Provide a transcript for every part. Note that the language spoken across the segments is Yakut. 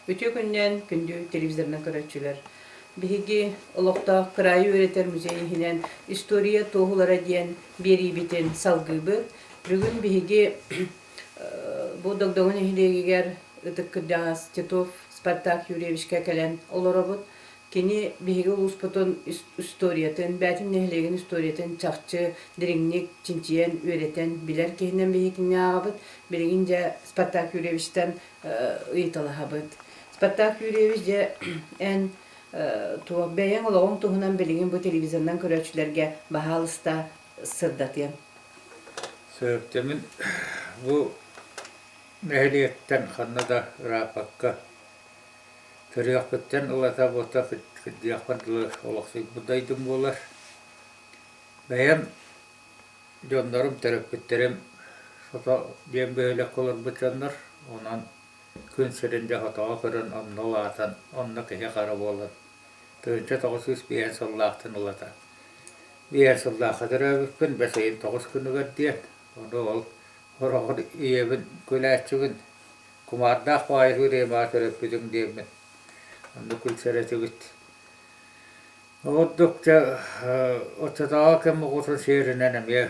Үтүө күнүнэн, күндү телевизорынан көрөөччүлэр! Биһиги олохтоох кыраайы үөрэтэр музей иһинэн «История туоһулара» диэн биэриибитин салгыыбыт. Бүгүн биһиги бу Догдоҥо нэһилиэгигэр ытык кырдьаҕас Титов Спартак Юрьевичка кэлэн олоробут. Кини биһиги улууспутун историятын, Бээтин нэһилиэгин историятын чахчы дириҥник чинчийэн, үөрэтэн билэр киһинэн биһигини ааҕабыт. Билигин дьэ Спартак Юрьевичтан ыйыталаһабыт. Спартак Юрьевич, дьэ эн туох бэйэҥ олоҕуҥ туһунан билигин бу телевизорынан көрөөччүлэргэ баһаалыста сырдатыаҥ. Сөптөмүн бу нэһилиэктэн ханна да ырааппакка төрүөхпүттэн ылата буота кырдьыахпар дылы олохсуйбут дойдум буолар. Бэйэм дьоннорум, төрөппүттэрим Сото диэн бөһүөлэккэ олорбут дьоннор, онон күн сирин дьэ Сотоҕо көрөн онно улаатан, онно киһи-хара буолан 1905 сыллаахтан ылата биир сыллаахха төрөөбүппүн, бэс ыйын 9 күнүгэр диэн, ону ол хороҕор ийэбин күлээччибин, кумаардаах баҕайы үрүөмэҕэ төрөппүтүҥ диэммин онно күлсэр этибит. Ордук дьэ оччотооҕу кэм оҕотун сиэринэн эмиэ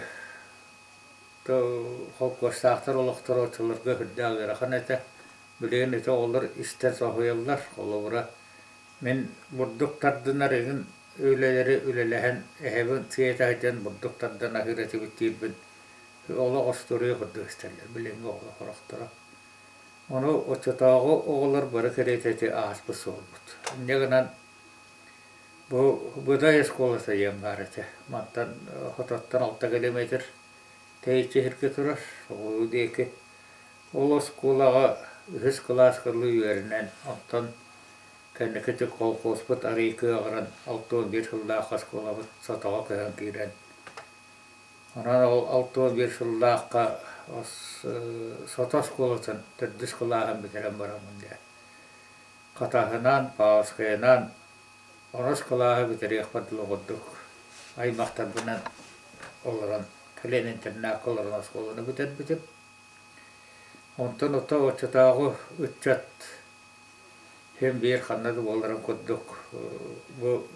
холкуостаахтар олохторо оччолорго сүрдээх ыарахан этэ. Билигин ити оҕолор истэн соһуйаллар. Холобура, мин бурдук тардынар игин үлэлэри үлэлэһэн эһэбин сиэтэ сылдьан бурдук тардан аһыыр этибит диирбин олох остуоруйа курдук истэллэр билиҥҥи оҕолор сорохторо. Ону оччотооҕу оҕолор бары кэриэтэ ити ааспыт суолбут. Инньэ гынан бу Быдай оскуолата диэн баар этэ. Мантан хототтон 6 километр тэйиччи сиргэ турар, соҕуруу диэки. Ол оскуолаҕа үһүс кылааска дылы үөрэнэн, оттон кэнники колхозпут арыый кыаҕыран 61 сыллаах оскуолабыт Сотоҕо көһөн киирэн, онон ол 61 сыллаахха Сото оскуолатын төрдүс кылааһын бүтэрэн бараммын дьэ Хатаһынан, Павловскайынан онус кылааһы бүтэриэхпэр дылы курдук аймахтарбынан олорон, кэлин интернакка олорон оскуоланы бүтэрбитим. Онтон ото оччотооҕу ыччат син биир ханна да буоларын курдук бу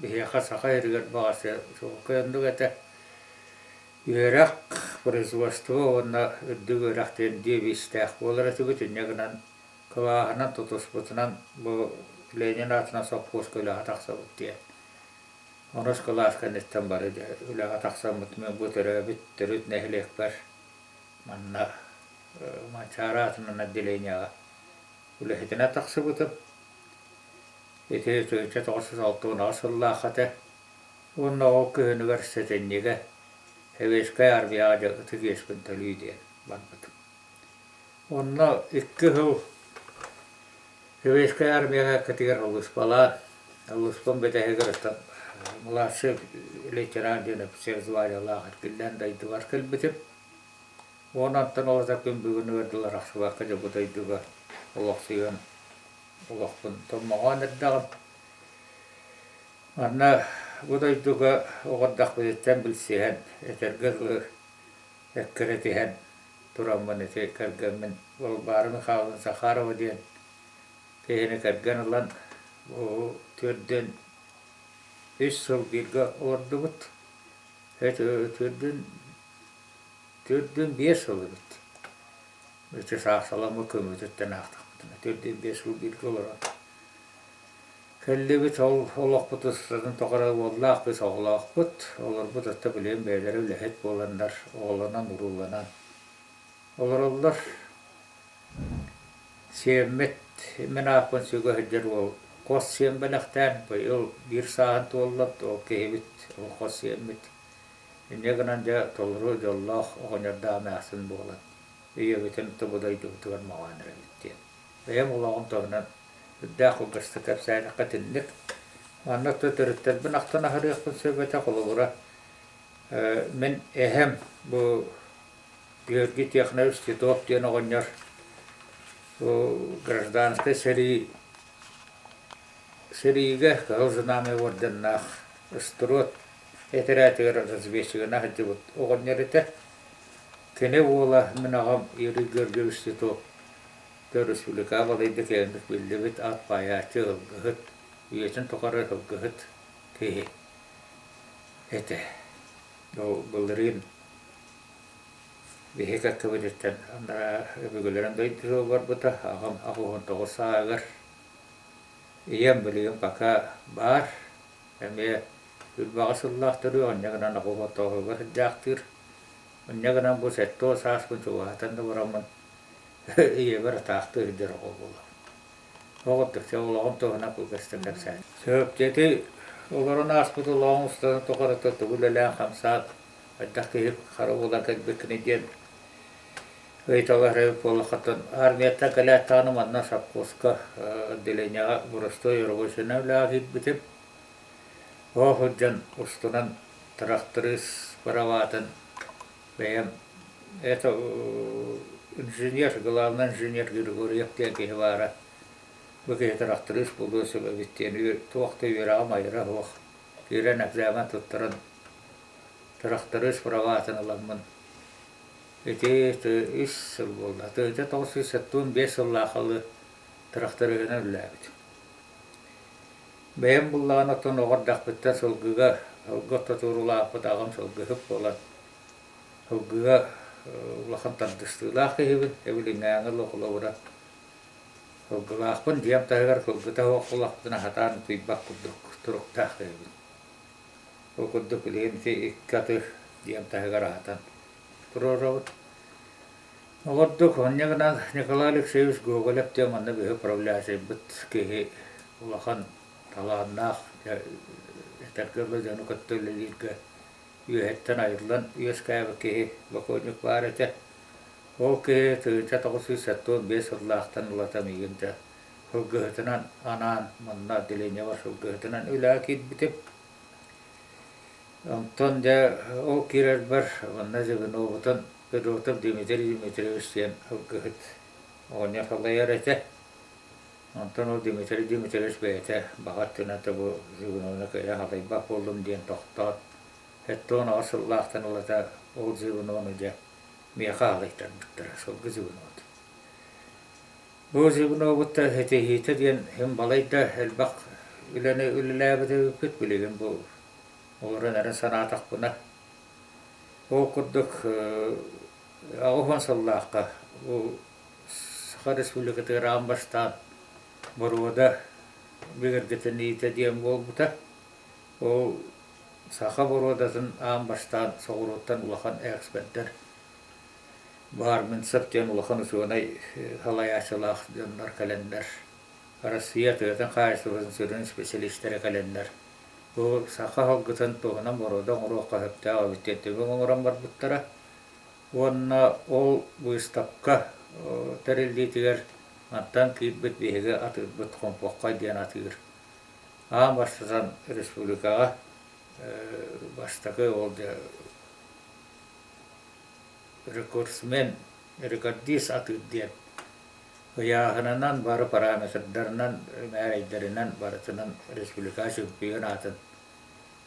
биһиэхэ саха сиригэр баҕас чуолкай оннук этэ. Үөрэх, производство уонна үрдүк үөрэх диэн девизтээх буолар этибит. Инньэ гынан кылааһынан тутуспутунан бу Ленин аатынан сопхуоска үлэҕэ тахсабыт диэн. Онус кылаас кэнниттэн бары үлэҕэ тахсаммыт мин бу төрөөбүт төрүт нэһилиэкпэр манна Манчаары аатынан отделениеҕа үлэһитинэн тахсыбытым. Ити 1968 сыллаах этэ. Уонна ол күһүнүгэр сэтинньигэ Сэбиэскэй армияҕа дьэ ытык иэспин төлүү диэн барбытым. Онно 2 сыл Сэбиэскэй армияҕа кэтигэр сулууспалаан, сулууспам бүтэһигэр оттон младший лейтенант диэн офицер званиелаах эргиллэн дойдубар кэлбитим. Уонна онтон ылата күн бүгүнүгэр дылы арахсыбакка дьэ бу дойдуга олохсуйан олохпун томмоҕоон эрдэҕим. Манна бу дойдуга оҕо эрдэхпититтэн билсиһэн, этэргэ дылы эккирэтиһэн тураммын ити кэргэммин Балбаара Михайловна Захарова диэн киһини кэргэн ылан бу 43 сыл бииргэ олордубут. 45 сыл эбит. Ити саахсаламмыт көмөтүттэн аахтахпытына 45 сыл бииргэ олорон кэллибит. Ол олохпут устатын тухары уоллаах кыыс оҕолоохпут. Олорбут өттө билигин бэйэлэрэ үлэһит буоланнар оҕолонон-урууланан олороллор. Сиэммит мин ааппын сүгэ сылдьар уол хос сиэн бэлэхтээн быйыл биир сааһын туолла, ол киһибит, ол хос сиэммит. Инньэ гынан дьэ толору дьоллоох оҕонньордоох эмээхсин буолан ийэбитин тобу дойдубутугар моҕоон эрэбит диэн. Бэйэм олоҕум туһунан үрдээх кылгастык кэпсээтэххэ итинник. Манна төрүттэрбин ахтан аһарыахпын сөп этэ. Холобура, мин эһэм бу Георгий Тихонович Титов диэн оҕонньор бу гражданскай сэрии сэриигэ Кыһыл Знамя орденнаах Строд этэрээтигэр разведчигынан сылдьыбыт оҕонньор этэ. Кини уола мин аҕам Юрий Георгиевич Титов. Республика балайда киэҥник биллибит ат баайааччы ылгыһыт, үйэтин тухары ылгыһыт киһи этэ. Ол былырыын биһиги кэккэбититтэн анараа өбүгэлэрин дойдутугар барбыта, аҕам 89 сааһыгар. Ийэм билигин пока баар, эмиэ үрбэҕэ сыллаах төрүөх, инньэ гынан 89-угар сылдьаахтыыр. Инньэ гынан бу 70 сааспын чугаһатан да бараммын ийэбэр атаахтыы сылдьар оҕо буолабын. Оҕо чэ олоҕум туһунан кылгастык кэпсээн. Сөп, дьэ ити олорон ааспыт олоҕуҥ устатын тухары тугу үлэлээн-хамсаан хайдах киһи хара буолан кэлбиккиний диэн ыйыталаһар эбит буоллаххыттан армияттан кэлээт даҕаны манна совхозка отделениеҕа боростуой рабочайынан үлэҕэ киирбитим. Оҕо сылдьан устунан тырахтарыыс быраабатын бэйэм это инженер, главный инженер Григорьев диэн киһи баара. Бу киһи тырахтарыыс буолуо сөп эбит диэн туох да үөрэҕим айара суох. Киирэн экзамен туттаран тырахтарыыс быраабатын ыламмын ити үс сыл буолла. Тыһыынча 975 сыллаахалы тырахтарыыһынан үлэлээбитим. Бэйэм буллаҕына оттон оҕо эрдэхпиттэн сылгыга, сылгы ортотугар улааппыт аҕам сылгыһыт буолан, сылгыга улахан тардыстыылаах киһибин, эбилиҥҥээҥи ыла холобура сылгылаахпын, дьиэм таһыгар сылгыта суох буоллахпытына сатаан утуйбат курдук туруктаах киһибин. Ол курдук билигин ити икки аты дьиэм таһыгар аһатан туруорабыт. Ол ордук онньа гынан Николай Алексеевич Гоголев диэн манна биһи управляющайбыт киһи улахан талааннаах, этэргэ дылы дьону кытта үлэлииргэ үөһэттэн айыллан үөскээбит киһи бокуонньук баар этэ. Ол киһи 1975 сыллаахтан ылата миигин дьэ сылгыһытынан анаан манна отделениеҕа сылгыһытынан үлэҕэ киирбитим. Онтон дьэ ол киирэрбэр манна Зыбыновутан Федотов Дмитрий Дмитриевич диэн сылгыһыт оҕонньор салайар этэ. Онтон ол Дмитрий Дмитриевич бэйэтэ баҕа өттүнэн бу Зыбыновны кыайан салайбат буоллум диэн тохтоон, 78 сыллаахтан ылата ол Зыбыновны дьэ миэхэ аҕыйтарбыттара сылгы Зыбыновата. Бу Зыбыновбут ситиһиитэ диэн иһин балайда элбэх үлэни үлэлээбит эбиппит билигин бу олорон эрэ санаатахпына ол курдук 80 сыллаахха бу Саха Республикатыгар аан бастаан боруода бигэргэтиниитэ диэн буолбута. Ол саха боруодатын аан бастаан соҕурууттан улахан экспердэр Барменцев диэн улахан учуонай салайааччылаах дьоннор кэлэннэр Россия тыатын хаһаайыстыбатын сүрүн специалистэрэ кэлэннэр бу саха сылгытын туһунан боруода оҥоруохха сөптөөх эбит диэн түмүк оҥорон барбыттара уонна ол быыстапка тэриллиитигэр мантан киирбит биһиги атыырбыт Хомпоххой диэн атыыр аан бастатан республикаҕа бастакы ол рекордсмен, рекордист атыыр диэн ыйааһынынан бары параметрдарынан, мээрэйдэринэн барытынан республика чемпион аатын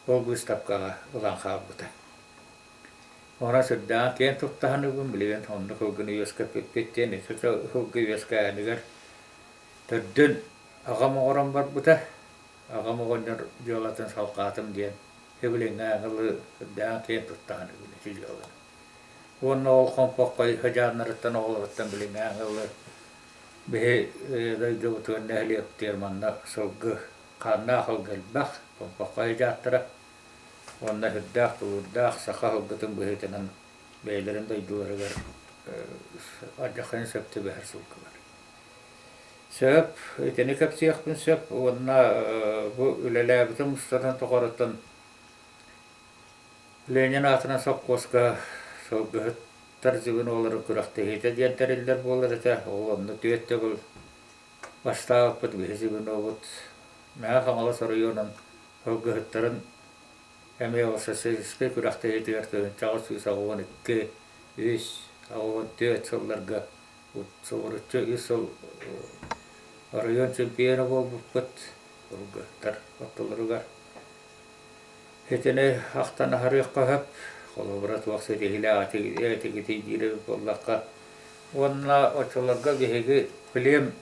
ол быыстапкаҕа ылан хаалбыта. Онон сүрдээҕин киэн туттаһыныгын билигин оннук ылгыны үөскэппиппит диэн ити сылгы үөскээһинигэр төрдүн аҕам оҥорон барбыта. Аҕам оҕонньор дьыалатын салҕаатым диэн сөбүлэҥҥэ ылы сүрдээҕин киэн туттаһыныгын ити дьыаланы. Уонна ол хомпоххой сыдьааннарыттан оҕолоруттан билиҥҥэ ылы биһи дойдубутугар нэһилиэктиэр манна сылгы хааннаах ылгы элбэх хомпоххой дьааттара уонна сүрдээх тулуурдаах саха сылгытын быһыытынан бэйэлэрин дойдуларыгар алдьархайын сөп түбэһэр сылгылар. Сөп, итини кэпсиэхпин сөп уонна бу үлэлээбитим устатын тухарыттан Ленин аатынан сопхуоска сылгыһыттар звеноларын күрэхтэһиитэ диэн тэриллэр буолар этэ. Ол онно түөрт төгүл бастаабыппыт биһи звенобут Мэҥэ Хаҥалас оройуонун сылгыһыттарын эмиэ ол социалистическай күрэхтэһиитигэр 1882, 3, 84 сылларга субуруччу үс сыл оройуон чемпиона буолбуппут сылгыһыттар ортолоругар. Итини ахтан аһарыахха сөп. Холобура туох ситиһиилээх этигитий диир эбит буоллахха, Уонна оччолорго биһиги плем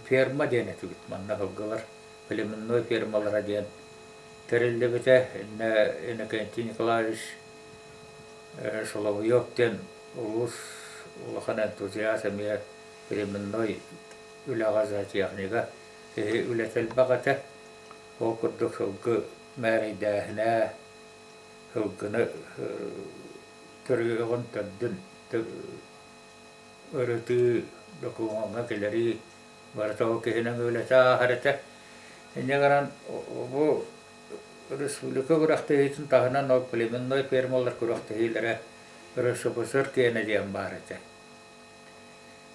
ферма диэн этибит. Манна сылгылар племенной фермалара диэн тэриллибитэ. Иннэ Иннокентий Николаевич Соловьев диэн улуус улахан энтузиаст эмиэ племенной үлэҕэ зоотехнига киһи үлэтэ элбэх этэ. Ол курдук сылгы мээрэйдээһинэ, сылгыны төрүөҕүн төрдүн ырытыы, докумуоҥҥа киллэрии барыта ол киһинэн үлэтэ ааһар этэ. Инньэ гынан бу республика күрэхтэһиитин таһынан ол племенной фермалар күрэхтэһиилэрэ РСФСР киэнэ диэн баар этэ.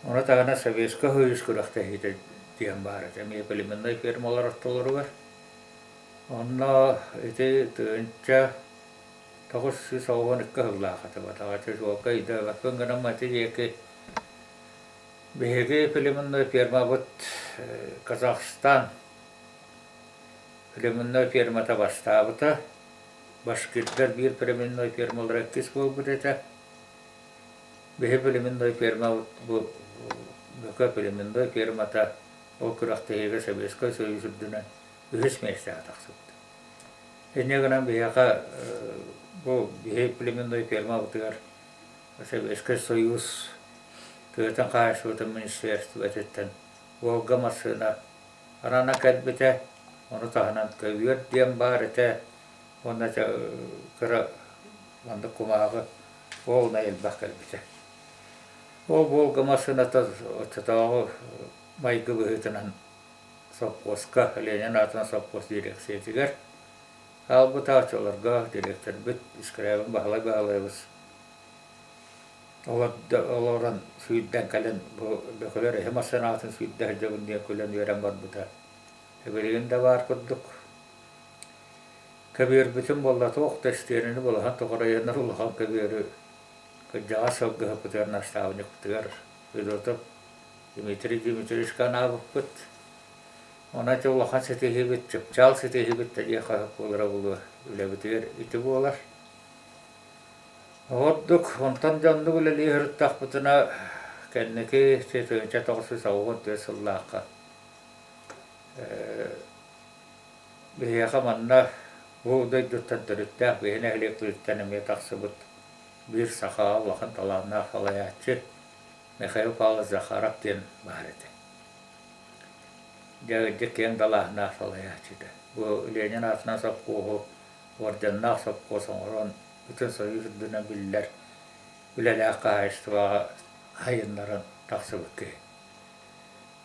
Ону таһынан Советскай Союз күрэхтэһиитэ диэн баар этэ эмиэ племенной фермалар ортолоругар. Онно ити 1992 сыллаах этэ батаҕа чуолкай өйдөөбөппүн гынан ити диэки биһиги племенной фермабыт Казахстан племенной фермата бастаабыта. Башкирдар биир племенной фермалара иккис буолбут этэ. Биһи племенной фермабыт бу Бөкө племенной фермата ол күрэхтэһиигэ Советскай Союз үрдүнэн үһүс миэстэҕэ тахсыбыт. Инньэ гынан биһиэхэ бу биһи племенной фермабытыгар Советскай Союз тыатын хаһаайыстыбатын министерствотыттан Волга массыына анана кэлбитэ, ону таһынан көбүөр диэн баар этэ уонна кыра маннык кумааҕы полнай элбэх кэлбитэ. Ол Волга массыыната оччотооҕу майгы быһыытынан сопхуоска, Ленин аатынан сопхуос дириэксийэтигэр хаалбыта. Оччолорго дириэктэрбит Искрябин Баһылай Баһылайабыс олорон сүүрдэн кэлэн бу бөкөлөр эһи массыынаҕытын сүүрдэ сылдьабын диэн күлэн үөрэн барбыта. Билигин да баар курдук. Көбүөрбүтүн буолла туох да истиэнэни булаһан тоҕоройоннор улахан көбүөрү кырдьаҕас сылгыһыппытыгар наставникпытыгар Федотов Дмитрий Дмитриевичка анаабыппыт. Онон ити улахан ситиһиибит, чыпчаал ситиһиибит да диэххэ сөп буолара буолуо. Үлэбитигэр ити буолар. Ордук онтон дьэ оннук үлэлии сырыттахпытына кэнники 1994 сыллаахха биһиэхэ манна бу дойдуттан төрүттээх биһи нэһилиэкпититтэн эмиэ тахсыбыт биир сахаҕа улахан талааннаах салайааччы Михаил Павлович Захаров диэн баар этэ. Дьэ, дьэ киэҥ далааһыннаах салайааччы этэ. Бу Ленин аатынан сопхуоһу орденнаах сопхуос оҥорон бүтүн Союз үрдүнэн биллэр үлэлээх хаһаайыстыбаҕа айыннаран тахсыбыт киһи.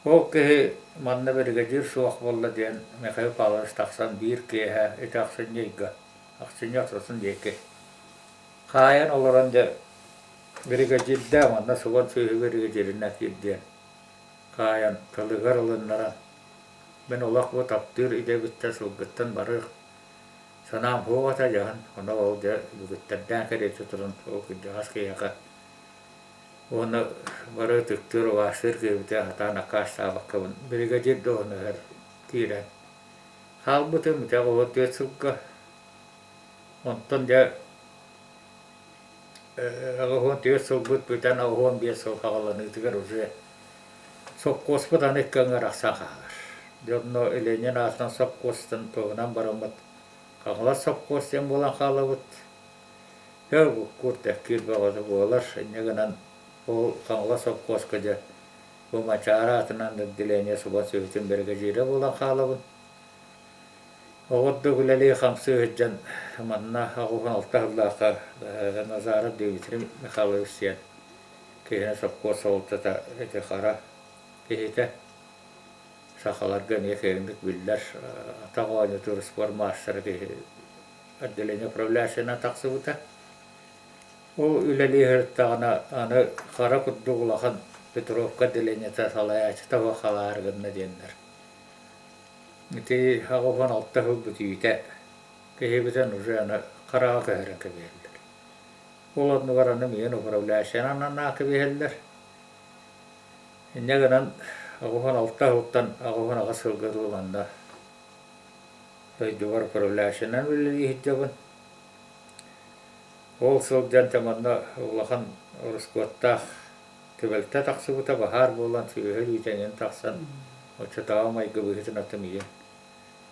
Ол киһи манна биригэдьиир суох буолла диэн Михаил Павлович тахсан биир киэһэ ити ахсынньы ыйга, ахсынньы ортотун диэки хаайан олорон дьэ биригэдьиирдээх манна субан сүөһү биригэдьииринэн киирдиэн хаайан тылыгар ылыннаран мин олох бу таптыыр идэбиттэн сылгыттан барыах санаам суох этэ дьаһан ону ол дьэ бүгүттэрдээн кэриэтэ туран ол кырдьаҕас киһиэхэ уонна бары ытыктыыр убаастыыр киһибитэ сатаан аккаастаабаккабын биригэдьиир дуоһунаһыгар киирэн хаалбытым ити 94 сылга онтон дьэ 84 сылбыт бүтэн 85 сыл хаҕаланыытыгар уже сопхуоспут аны икки аҥы арахсан хаалар. Дьэ онно Ленин аатынан сопхуостан туһунан бараммыт Хаҥалас сопхуос диэн буолан хаалабыт. Дьэ буккуур тэккиир бөҕөтө буолар. Инньэ гынан ол Хаҥалас сопхуоска дьэ бу Мачаара аатынан отделение субан сүөһүтүн биригэдьиирэ буолан хаалабын. Оҕордук үлэлии-хамсыы сылдьан манна 86 сыллаахха Назаров Дмитрий Михайлович диэн киһини сопхуос салалтата ити хара киһитэ сахаларга эмиэ киэҥник биллэр атах оонньуутугар спорт маастара киһи отделение управляющайынан тахсыбыта. Ол үлэлии сырыттаҕына аны хара курдук улахан Петровка отделениета салайааччыта суох халаары гынна диэннэр Ити 86 сыл бүтүүтэ киһибитин уже аны хараҕа көһөрөн кэбиһэллэр. Ол оннугар аны миигин управляющайынан анаан кэбиһэллэр. Инньэ гынан 86 сылтан 88 сылга дылы манна дойдубар управляющайынан үлэлии сылдьабын. Ол сылдьан дьэ манна улахан ороскуоттаах. Түбэлтэ тахсыбыта баһаар буолан сүөһү өлүүтэ эҥин тахсан, оччотооҕу майгы быһыытын атын ийэм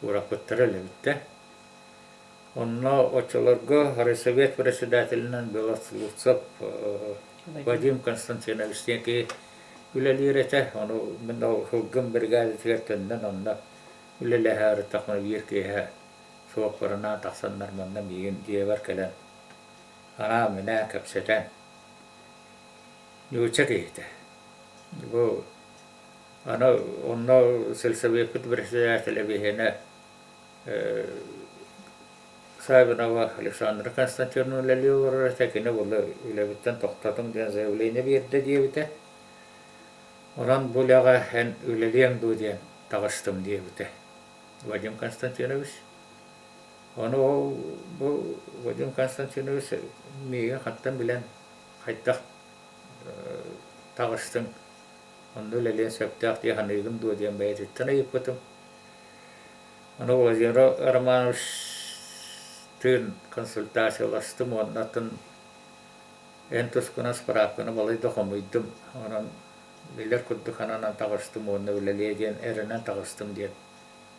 уураппыттара өлөбүттэ. Онно оччолорго райсовет председателинэн Белослуцев Вадим Константинович диэн киһи үлэлиир этэ. Ону мин ол Һылгым бригадатыгар төннөн онно үлэлэһэ ырыттахпына биир киэһэ суоппарынаан тахсаннар манна миигин дьиэбэр кэлэн анаан-минээн кэпсэтэн нуучча киһитэ. Бу аны онно сельсовеппыт председателэ биһиэнэ Савинова Александра Константиновна үлэлии олорор этэ, кини була үлэбиттэн тохтотуҥ диэн заявление биэрдэ диэбитэ. Онон бу үлэҕэ эн үлэлиэҥ дуо диэн таҕыстым диэбитэ Вадим Константинович. Ону ол бу Вадим Константинович миигин хантан билэн хайдах таҕыстыҥ, онно үлэлиэн сөптөөх дии саныыгын дуо диэн бэйэтиттэн ыйыппытым. Ону Владимир Романовичтыын консультацияластым уонна атын эн тускунан справканы балайда хомуйдум. Онон билэр курдук ананан таҕыстым уонна үлэлиэ диэн эрэнэн таҕыстым диэн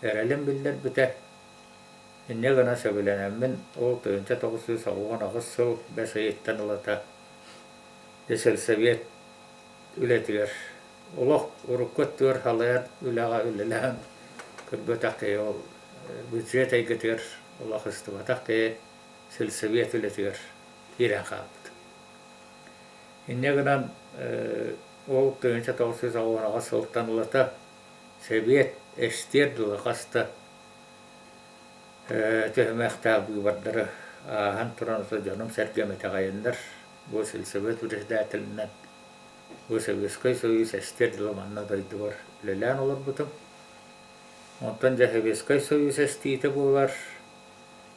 эрэлим биллэрбитэ. Инньэ гынан сөбүлэнэммин ол 1998 сыл бэс ыйыттан ылата сельсовет үлэтигэр олох урукку өттүгэр салайар үлэҕэ үлэлээн көрбөтөх киһи ол бюджет эйгэтигэр олох ыстыбатах киһи сельсовет үлэтигэр киирэн хаалбыт. Инньэ гынан ол 1998 сылтан ылата сэбиэт эстиэр дылы хаста түһүмэхтээх быыбардары ааһан туран дьонум-сэргэм итэҕэйэннэр бу сельсовет председателинэн бу Советскай Союз эстиэр дылы манна дойдубар үлэлээн олорбутум. Онтон дьэ Советскай Союз эстиитэ буолар.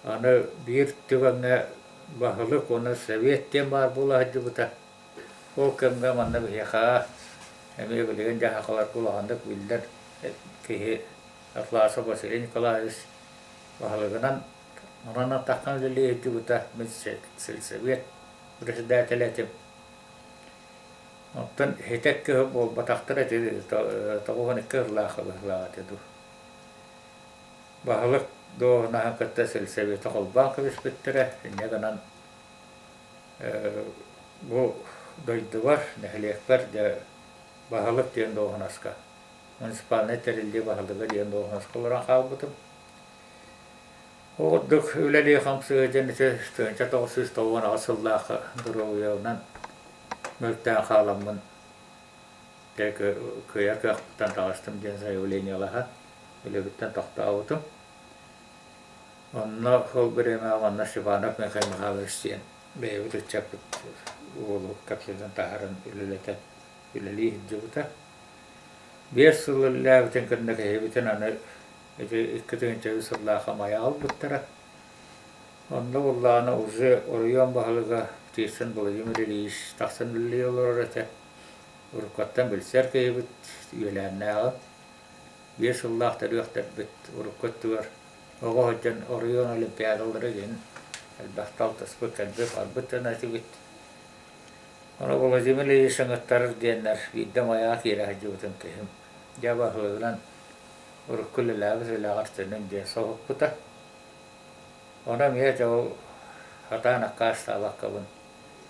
Аны биир түгэҥҥэ баһылык уонна совет диэн баар буола сылдьыбыта. Ол кэмҥэ манна биһиэхэ эмиэ билигин дьаһахаларга улаханнык биллэр киһи Атласов Василий Николаевич баһылыгынан онон атаххан үлэлии сылдьыбыта. Мин сельсовет председателэ этим. Оттон һитэ кыһыл буолбатахтар ити 92 сыллаах быһыылаах этэ дуу. Баһылык дуоһунаһын кытта сельсоветы холбоон кэбиспиттэрэ. Инньэ гынан бу дойдубар, нэһилиэкпэр дьэ баһылык диэн дуоһунаска, муниципальнай тэриллии баһылыга диэн дуоһунаска олорон хаалбытым. Ол курдук үлэлии-хамсыы дьэн ити 1998 сыллаахха доруобуйабынан мөлтөөн хааламмын дьэ кыайар кыахпыттан таҕыстым диэн заявлениелаһан үлэбиттэн тохтообутум. Онно ол бириэмэҕэ манна Степанов Михаил Михайлович диэн бэйэбит ыччаппыт уолу кэпсэтэн таһааран үлэлэтэн үлэлии сылдьыбыта. 5 сыл үлэлээбитин кэннэ киһибитин аны ити 2003 сыллаахха Майаҕа ылбыттара. Онно буоллаҕына уже оройуон баһылыга Птицын Владимир Ильич тахсан үлэлии олорор этэ. Уруккаттан билсэр киһибит, үөлээннээҕим. 5 сыллаах төрүөхтэрбит урукку өттүгэр оҕо сылдьан оройуон олимпиадалара диэн элбэхтэ алтыспыт, кэлбит, барбыт дьон этибит. Ону Владимир Ильич ыҥыттарар диэннэр биирдэ Майаҕа киирэ сылдьыбытым киһим. Дьэ баһылыгынан урукку үлэлээбит үлэҕэр төннүн диэн соһуппута. Ону эмиэ дьэ ол сатаан аккаастаабаккабын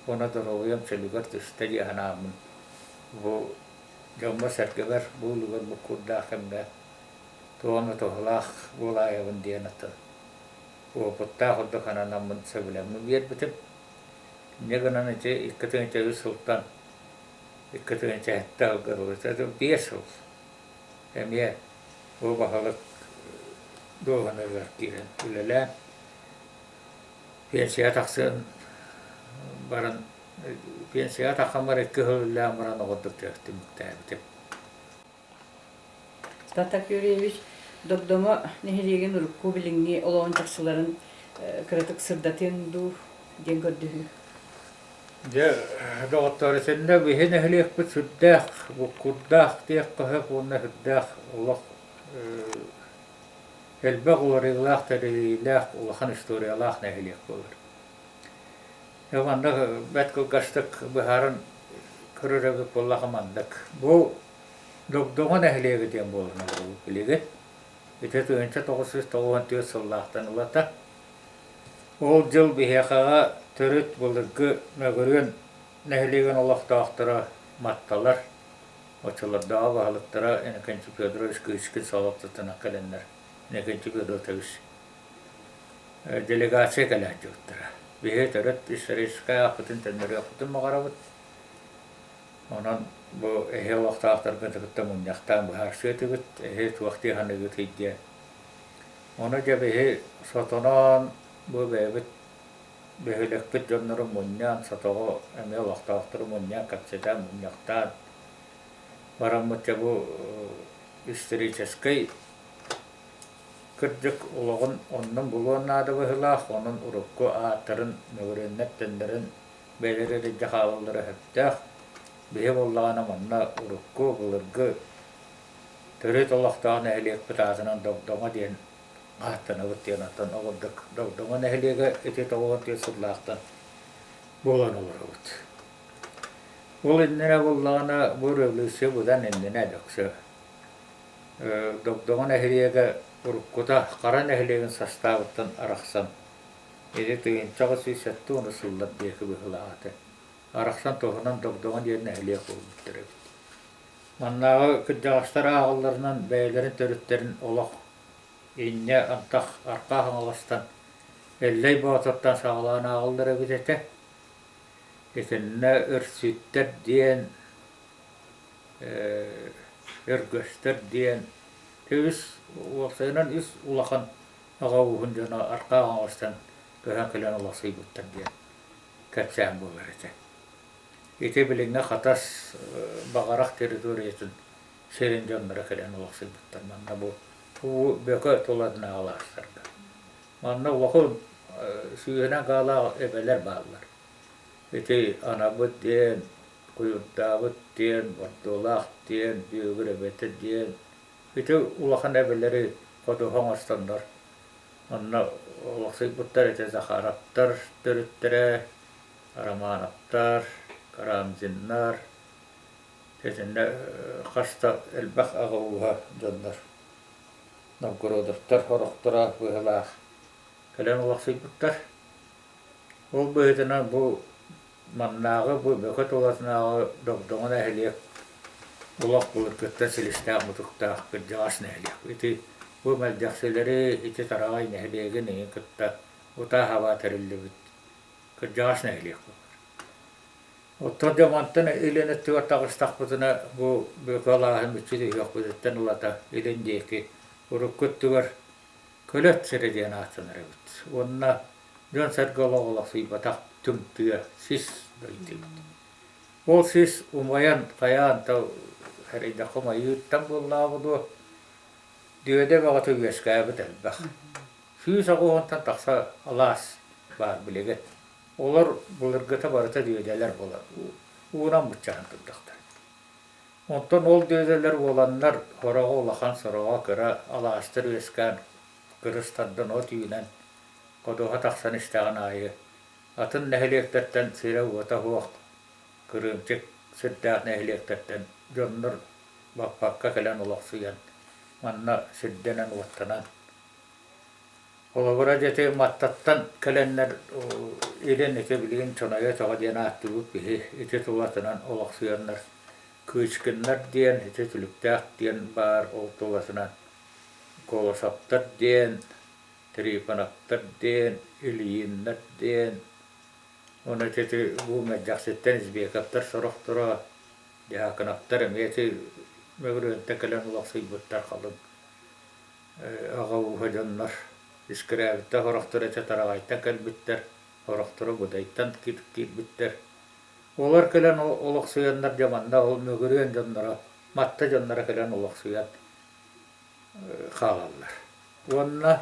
уонна доруобуйам чөлүгэр түстэ дии санааммын бу дьоммор-сэргэбэр бу үлүгэр буккуурдаах кэмҥэ туох эмэ туһалаах буолаайабын диэн атын уопуттаах курдук сананаммын сөбүлэҥмин биэрбитим. Инньэ гынан ити 2003 сылтан 2007 сылга дылы 5 сыл эмиэ бу баһылык дуоһунаһыгар киирэн үлэлээн пенсияҕа тахсыан баран пенсияҕа тахсан баран 2 сыл үлэлээн баран оҕордук түмүктээбитим. Спартак Юрьевич Догдомо нэһилиэгин урукку билиҥҥи олоҕун чахчыларын кыратык сырдатыаҥ дуу диэн көрдөһүү. Дьэ, доҕоттоор, итиннэ биһи нэһилиэкпит сүрдээх буккурдаах диэххэ сөп уонна сүрдээх олох элбэх уларыйыылаах, тэрийиилээх, улахан историялаах нэһилиэк буолар. Дьэ, манна бэрт кылгастык быһааран көрөр эбит буоллаха маннык. Бу Догдоҥо нэһилиэгэ диэн буолан олоробут билигин. Ити 1994 сыллаахтан ылата. Ол дьыл биһиэхэҕэ төрүт былыргы Мөгүрүөн нэһилиэгин олохтоохторо Матталар, оччолордооҕу баһылыктара Иннокентий Федорович Кычкин салалтатынан кэлэннэр Иннокентий Федотович делегация кэлэ сылдьыбыттара. Биһиги төрүт историческай ааппытын төннөрүөхпүтүн баҕарабыт. Онон бу эһи олохтоохторгун кытта мунньахтаан быһаарсыа этибит, эһи туох дии саныыгытый диэн. Ону дьэ биһи сотоноон бу бэйэбит бөһүөлэкпит дьоннорун мунньан, сотоҕо эмиэ олохтоохтору мунньан, кэпсэтэн, мунньахтаан бараммыт дьэ бу историческай Кырдьык, олоҕун оннун булуон наада быһыылаах, онон урукку ааттарын, мөҥүрүөннэр төннөрөн бэйэлэрэ илдьэ хаалаллара сөптөөх. Биһи буоллаҕына манна урукку, былыргы төрүт олохтоох нэһилиэкпит аатынан Догдоҥо диэн ааттанабыт диэн оттон обурдук Догдоҥо нэһилиэгэ ити 94 сыллаахтан буолан олоробут. Ол иннинэ буоллаҕына бу революция быдан иннинэ дөксө Догдоҥо нэһилиэгэ уруккута Хара нэһилиэгин састаабыттан арахсан, ити 1870 сыллар диэки быһыылаах этэ, арахсан туһунан Догдоҥо диэн нэһилиэк буолбуттар эбит. Маннааҕы кырдьаҕастар ааҕалларынан бэйэлэрин төрүттэрин олох инньэ антах Арҕаа Хаҥаластан Эллэй Боотуртан саҕалаан ааҕаллар эбит этэ. Итиннэ Өрсүттэр диэн Өргөстөр диэн үс уопсайынан үс улахан аҕа ууһун дьоно Арҕаа Хаҥаластан көһөн кэлэн олохсуйбуттар диэн кэпсээн буолар этэ. Ити билиҥҥи Хатас Баҕарах территориятын сирин дьонноро кэлэн олохсуйбуттар. Манна бу Бөкө тулатынааҕы алаастарга. Манна улахан сүүһүнэн хаалаах эбэлэр бааллар. Ити анабыт диэн Куйурдаабыт диэн, Бордуолаах диэн, Бүөгүр эбэтэ диэн ити улахан эбэлэри ходуһа оҥостоннор онно олохсуйбуттар этэ Захаровтар төрүттэрэ, Романовтар, Карамзиннар итиннэ хас да элбэх аҕа ууһа дьоннор Новгородовтар сорохторо быһыылаах кэлэн олохсуйбуттар. Ол быһыытынан бу Маннааҕы бу Бөкө тулатынааҕы Догдоҥо нэһилиэк олох былыргыттан силистээх-мутуктаах кырдьаҕас нэһилиэк. Ити бу Мэлдьэхсилэри ити Тараҕай нэһилиэгин иһин кытта утаа-хабаа тэриллибит кырдьаҕас нэһилиэк буолар. Оттон дьэ мантан илин өттүгэр таҕыстахпытына бу Бөкө алааһын мүччү түһүөхпүтүттэн ылата илин диэки урукку өттүгэр Көлөт сирэ диэн ааттанар эбит. Уонна дьон-сэргэ олох олохсуйбатах түҥ тыа, сис дойду эбит. Ол сис умайан, хайаан да эрэйдэххэ умайыыттан буоллаҕа дуо, дүөдэ бөҕөтө үөскээбит элбэх. 180-тан тахса алаас баар билигин. Олор былыргыта барыта дүөдэлэр буолар, уунан быччаһан турдахтар. Онтон ол дүөдэлэр уоланнар сороҕо улахан, сороҕо кыра алаастар үөскээн кырыс тардан от үүнэн ходуһа тахсан истэҕин аайы атын нэһилиэктэртэн сирэ-уота суох кырыымчык сирдээх нэһилиэктэртэн дьоннор баппакка кэлэн олохсуйан манна сирдэнэн-уоттанан Холобура дьэ ити Маттаттан кэлэннэр илин ити билигин Чонойо өтөҕө диэн ааттыыбыт биһи ити тулатынан олохсуйаннар Кычкиннар диэн ити Түлүктээх диэн баар ол тулатынан Колосовтар диэн Трифоновтар диэн Ильиннэр диэн уонна ити бу Мэлдьэхситтэн Избековтар сорохторо Дьаакынаптар эмиэ ити Мөгүрүөнтэн кэлэн олохсуйбуттар халыҥ аҕа ууһа дьоннор искирээбиттэр, сорохторо этэ Тараҕайтан кэлбиттэр, сорохторо Будайтан киирбиттэр. Олор кэлэн олохсуйаннар дьэ манна ол Мөгүрүөн дьонноро, Матта дьонноро кэлэн олохсуйан хаалаллар. Уонна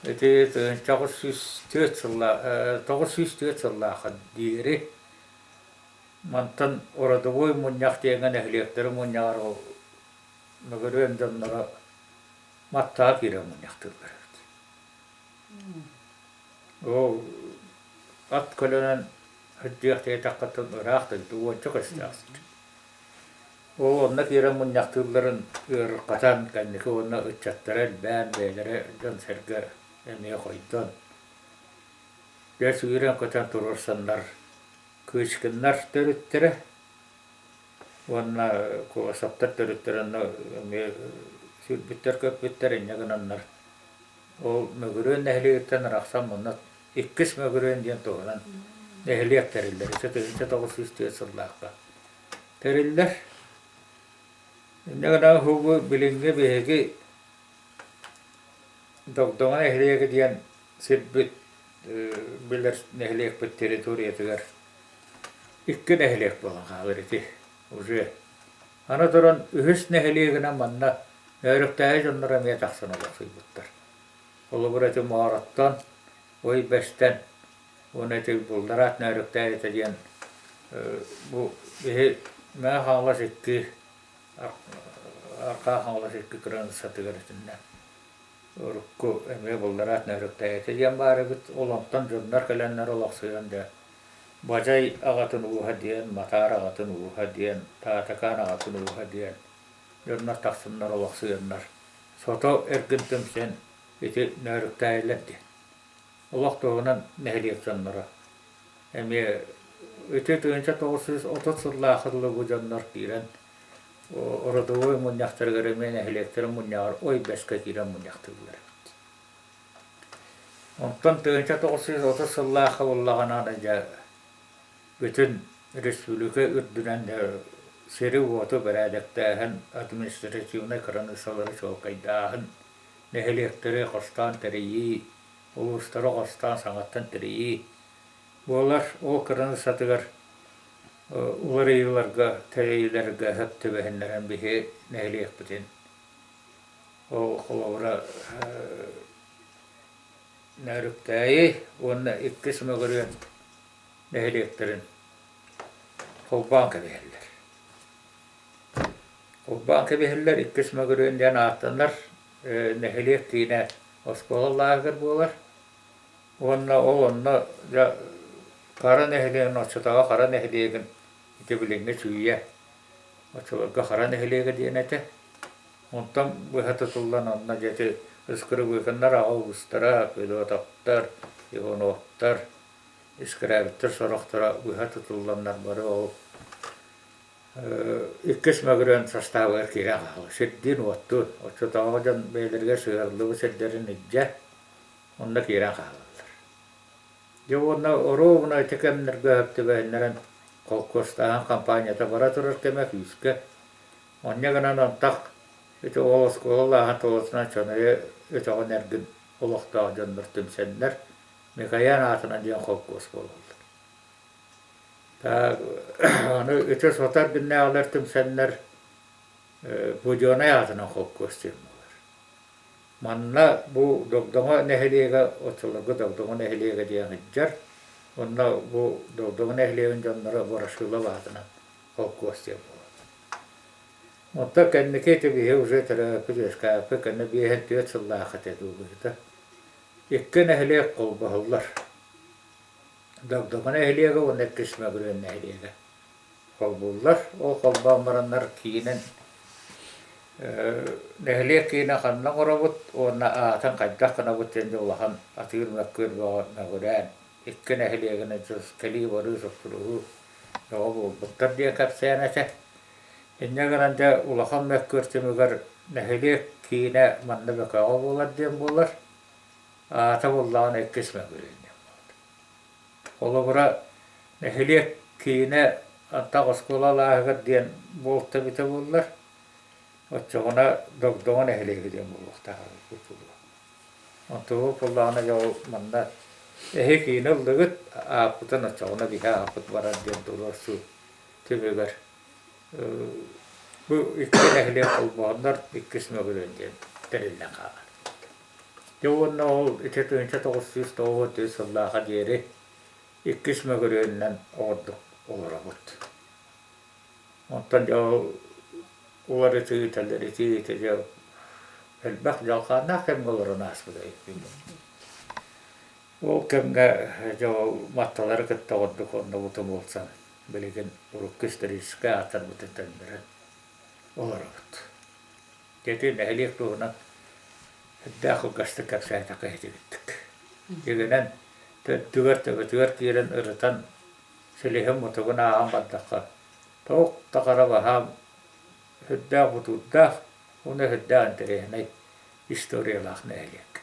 ити 904 сылла 904 сыллаахха диэри мантан родовой мунньах диэҥҥэ нэһилиэктэри мунньаҕар ол Мөгүрүөн дьонноро Маттаҕа киирэн мунньахтыыллар эбит. Ол ат көлөнөн Сылдьыах диэтэххиттэн ыраах дойду уонча көстөөх сир. Ол онно киирэн мунньахтыылларын ыарырҕатан, кэнники уонна ыччаттара элбээн, бэйэлэрэ дьон-сэргэ эмиэ хойдон, дьэ сүүрэн-көтөн туруорсаннар Кычкиннар төрүттэрэ уонна Колосовтар төрүттэрэ онно эмиэ сүүрбүттэр-көппүттэр инньэ гынаннар ол Мөгүрүөн нэһилиэгиттэн арахсан мунна иккис Мөгүрүөн диэн туһунан нэһилиэк тэриллэр. Ити 1904 сыллаахха тэриллэр. Инньэ гынан уһугу билиҥҥи биһиги Догдоҥо нэһилиэгэ диэн сирбит билэр нэһилиэкпит территориятыгар икки нэһилиэк буолан хаалар ити уже. Аны туран үһүс нэһилиэгинэн манна Нөөрүктээйи дьонноро эмиэ тахсан олохсуйбуттар. Холобур ити Моороттон, Ой Бэстэн уонна ити Булдараат Нөөрүктээйитэ диэн бу биһи Мэҥэ Хаҥалас икки Арҕаа Хаҥалас икки кыраныыссатыгар итиннэ урукку эмиэ Булдараат Нөөрүктээйитэ диэн баар эбит. Ол онтон дьоннор кэлэннэр олохсуйан дьэ Бадьай аҕатын ууһа диэн, Матаар аҕатын ууһа диэн, Таатакаан аҕатын ууһа диэн дьоннор тахсаннар олохсуйаннар сото эргин түмсэн ити Нөөрүктээйилэр диэн. Олох туһунан нэһилиэк дьонноро эмиэ ити 1930 сыллаахха дылы бу дьоннор киирэн родовой мунньахтарыгар эмиэ нэһилиэктэрин мунньаҕар ой бэскэ киирэн мунньахтыыллар эбит. Онтон 1930 сыллаахха буоллаҕына дьэ бүтүн республика үрдүнэн сири-уоту бэрээдэктээһин, административнай кыраныыссалары чуолкайдааһын, нэһилиэктэри хостоон тэрийии, улуустары хостоон саҥаттан тэрийии буолар. Ол кыраныыссатыгар уларыйыыларга, тэрийиилэргэ сөп түбэһиннэрэн биһи нэһилиэкпитин ол холобура Нөөрүктээйи уонна иккис Мөгүрүөн нэһилиэктэрин холбоон кэбиһэллэр. Холбоон кэбиһэллэр иккис Мөгүрүөн диэн ааттанар нэһилиэк киинэ оскуола лааҕыгар буолар уонна ол онно дьэ Хара нэһилиэгин оччотооҕу Хара нэһилиэгин ити билиҥҥи Чүүйэ оччолорго Хара нэһилиэгэ диэн этэ. Онтон быһа тутуллан онно дьэ ити Ыскырыбыыкыннар аҕа уустара, Федотовтар, Ивановтар, Искрээбиттэр сорохторо быһа тутулланнар бары ол иккис Мөгүрүөн састаабыгар киирэн хаалар. Сирдиин-уоттуун. Оччотооҕу дьон бэйэлэригэр сыһыарыллыбыт сирдэрин илдьэ онно киирэн хаалаллар. Дьэ уонна оруобуна ити кэмнэргэ өптүбэһиннэрэн холкуостааһын хампаанньата бара турар кэмэ күүскэ. Онньо гынан антах ити ол оскуола тулатынан Чонойу өтөҕүн эргин олохтоох дьоннор түмсэннэр Микоян аатынан диэн холкуос буолаллар. Аны ити сотор биннээҕилэр түмсэннэр Буденнай аатынан холкуос диэн буолар. Манна бу Догдоҥо нэһилиэгэ оччолорго Догдоҥо нэһилиэгэ диэн сылдьар. Онно бу Догдоҥо нэһилиэгин дьонноро Ворошилов аатынан холкуос диэн буолар. Онтон кэнники ити биһи уже төрөөппүт үөскээппит кэннэ 54 сыллаах этэ дуу быһыыта. Икки нэһилиэк холбоһоллор. Догдоҥо нэһилиэгэ уонна иккис Мөгүрүөн нэһилиэгэ холбууллар. Ол холбоон бараннар киинин нэһилиэк киинэ ханна оҥоробут уонна аатын хайдах гынабыт диэн дьэ улахан атыыр мөккүөр бөҕө мөҕүрээн икки нэһилиэгинэн кэлии-барыы соппуруһуу бөҕө буолбуттар диэн кэпсээн этэ. Инньэ гынан дьэ улахан мөккүөр түмүгэр нэһилиэк киинэ манна Бөкөҕө буолар диэн буолар. Аата буоллаҕына иккис Мөкүрүөн диэн буолар. Холобура, нэһилиэк киинэ антах оскуола алааһыгар диэн буолта эбитэ буоллар, оччоҕуна Догдоҥо нэһилиэгэ диэн буолуохтаах эбиппит буолуо. Онтубут буоллаҕына дьэ ол манна эһи киинэ ыллыгыт, ааппытын оччоҕуна биһи ааппыт барар диэн туруорсуу түмүгэр бу икки нэһилиэк холбоһоннор иккис Мөгүрүөн диэн тэриллэн хаалар. Дьэ уонна ол ити 1993 сыллааха диэри иккис Мөгүрүөнүнэн оҕордук олоробут. Онтон дьэ ол уларытыы, тэлэритии ити дьэ элбэх дьалхааннаах кэмҥэ олорон ааспыт эбиппин. Ол кэмҥэ дьэ ол матталары кытта ордук оннубутун булсан, билигин урукку историческай ааттарбытын төннөрөн олоробут. Ити нэһилиэк туһунан сүрдээх кылгастык кэпсээтэххэ иһитибиттик. Дьиҥинэн, төрдүгэр, төбөтүгэр киирэн ырытан, силиһин-мутугун ааҕан бардахха, туох да хара баһаам сүрдээх бутуурдаах уонна сүрдээх интэриэһинэй историялаах нэһилиэк.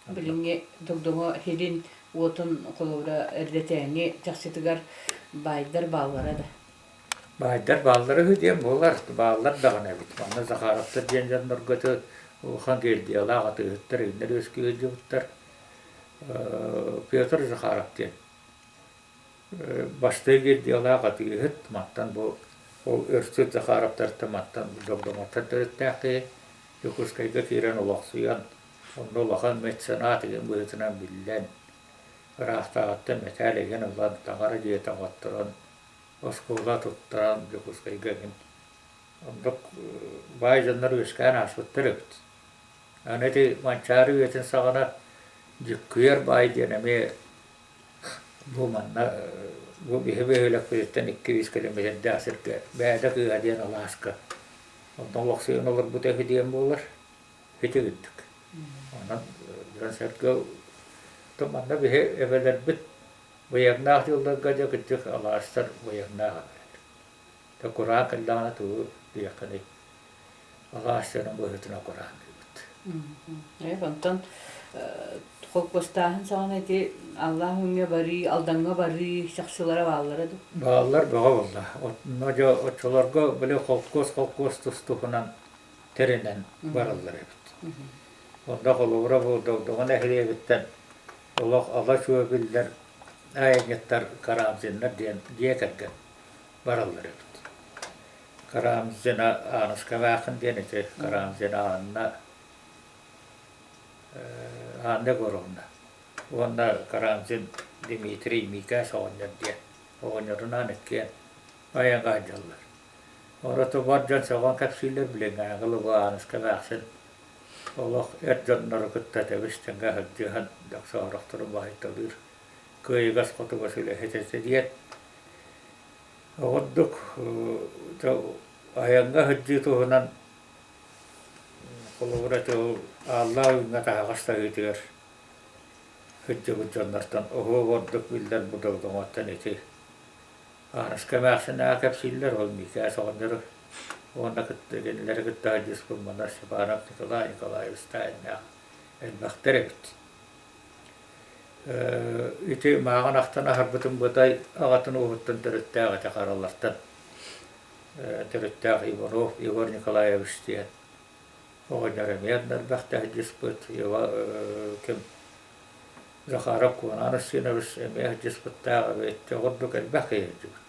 Билиҥҥи Догдоҥо сирин уотун холобура эрдэтээҥҥи чахчытыгар баайдар бааллара да? Баайдар бааллара үһү диэн буолар, бааллар даҕаны эбит. Манна Захаровтар диэн дьоннорго ити улахан гильдиялаах атыыһыттар иҥнэр үөскүү сылдьыбыттар. Петр Захаров диэн бастакы гильдиялаах атыыһыт мантан бу ол өрсүт Захаровтартан мантан Догдоҥоттон төрүттээх киһи Дьокуускайга киирэн олохсуйан Онно улахан меценат игин быһыытынан биллэн, ыраахтааҕыттан мэтээл игин ылан, таҥара дьиэтэ оҥотторон, оскуола туттаран Дьокуускайга игин оннук баай дьоннор үөскээн ааспыттар эбит. Аны ити Манчаары үйэтин саҕана Дьүккүйэр баай диэн эмиэ бу манна бу биһи бөһүөлэкпититтэн 2-3 километрдаах сиргэ Бээдэ кыыһа диэн алааска онно олохсуйан олорбута үһү диэн буолар. Ити үрдүк. Онон дьон-сэргэ манна биһи эбэлэрбит быйаҥнаах дьылларга дьэ кырдьык алаастар быйаҥнаах эбэлэр. Тэ кураан кэллэҕинэ тугу диэххиний алаас дьонун быһыытынан кураанныыбыт. Онтон холкуостааһын саҕана ити Аллаах Үҥҥэ барыы, Алдаҥҥа барыы чахчылара бааллара дуу? Бааллар бөҕө буолла. Онно дьэ оччолорго били холкуос-холкуос тус-туһунан тэринэн бараллар эбит. Онно холобура бу Догдоҥо нэһилиэгиттэн олох ала-чуо биллэр айанньыттар Карамзиннар диэн дьиэ кэргэн бараллар эбит. Карамзина Ааныска Эмээххин диэн ити Карамзина Анна Анна Егоровна уонна Карамзин Дмитрий Микээс оҕонньор диэн оҕонньорунаан иккиэн айаҥҥа сылдьаллар. Орото бар дьон сөҕөн кэпсииллэр билиҥҥээҥи Луга Ааныска эмээхсин олох эр дьоннору кытта тэбис-тэҥҥэ сылдьыһан дьохсоорохторун баһыйталыыр кыайыгас-хотугас үлэһит этэ диэн Ордук айаҥҥа сылдьыы туһунан холобура ити ол Ааллаах Үүҥҥэ таһаҕас таһыытыгар сылдьыбыт дьоннортон оһуох ордук биллэр бу Догдоҥоттон ити Ааныска эмээхсин аа кэпсииллэр, ол Микээс оҕонньору уонна кытта кинилэри кытта сылдьыспыт Манар Степанов Николай Николаевич таайыннаах элбэхтэр эбит. Ити мааҕын ахтан аһарбытым быдай аҕатын ууһуттан төрүттээх этэ Хараллартан төрүттээх Иванов Егор Николаевич диэн оҕонньор эмиэ элбэхтэ сылдьыспыт ким Захаров Куонаан Устинович эмиэ сылдьыспыттаах эбит, ордук элбэх киһи сылдьыбыт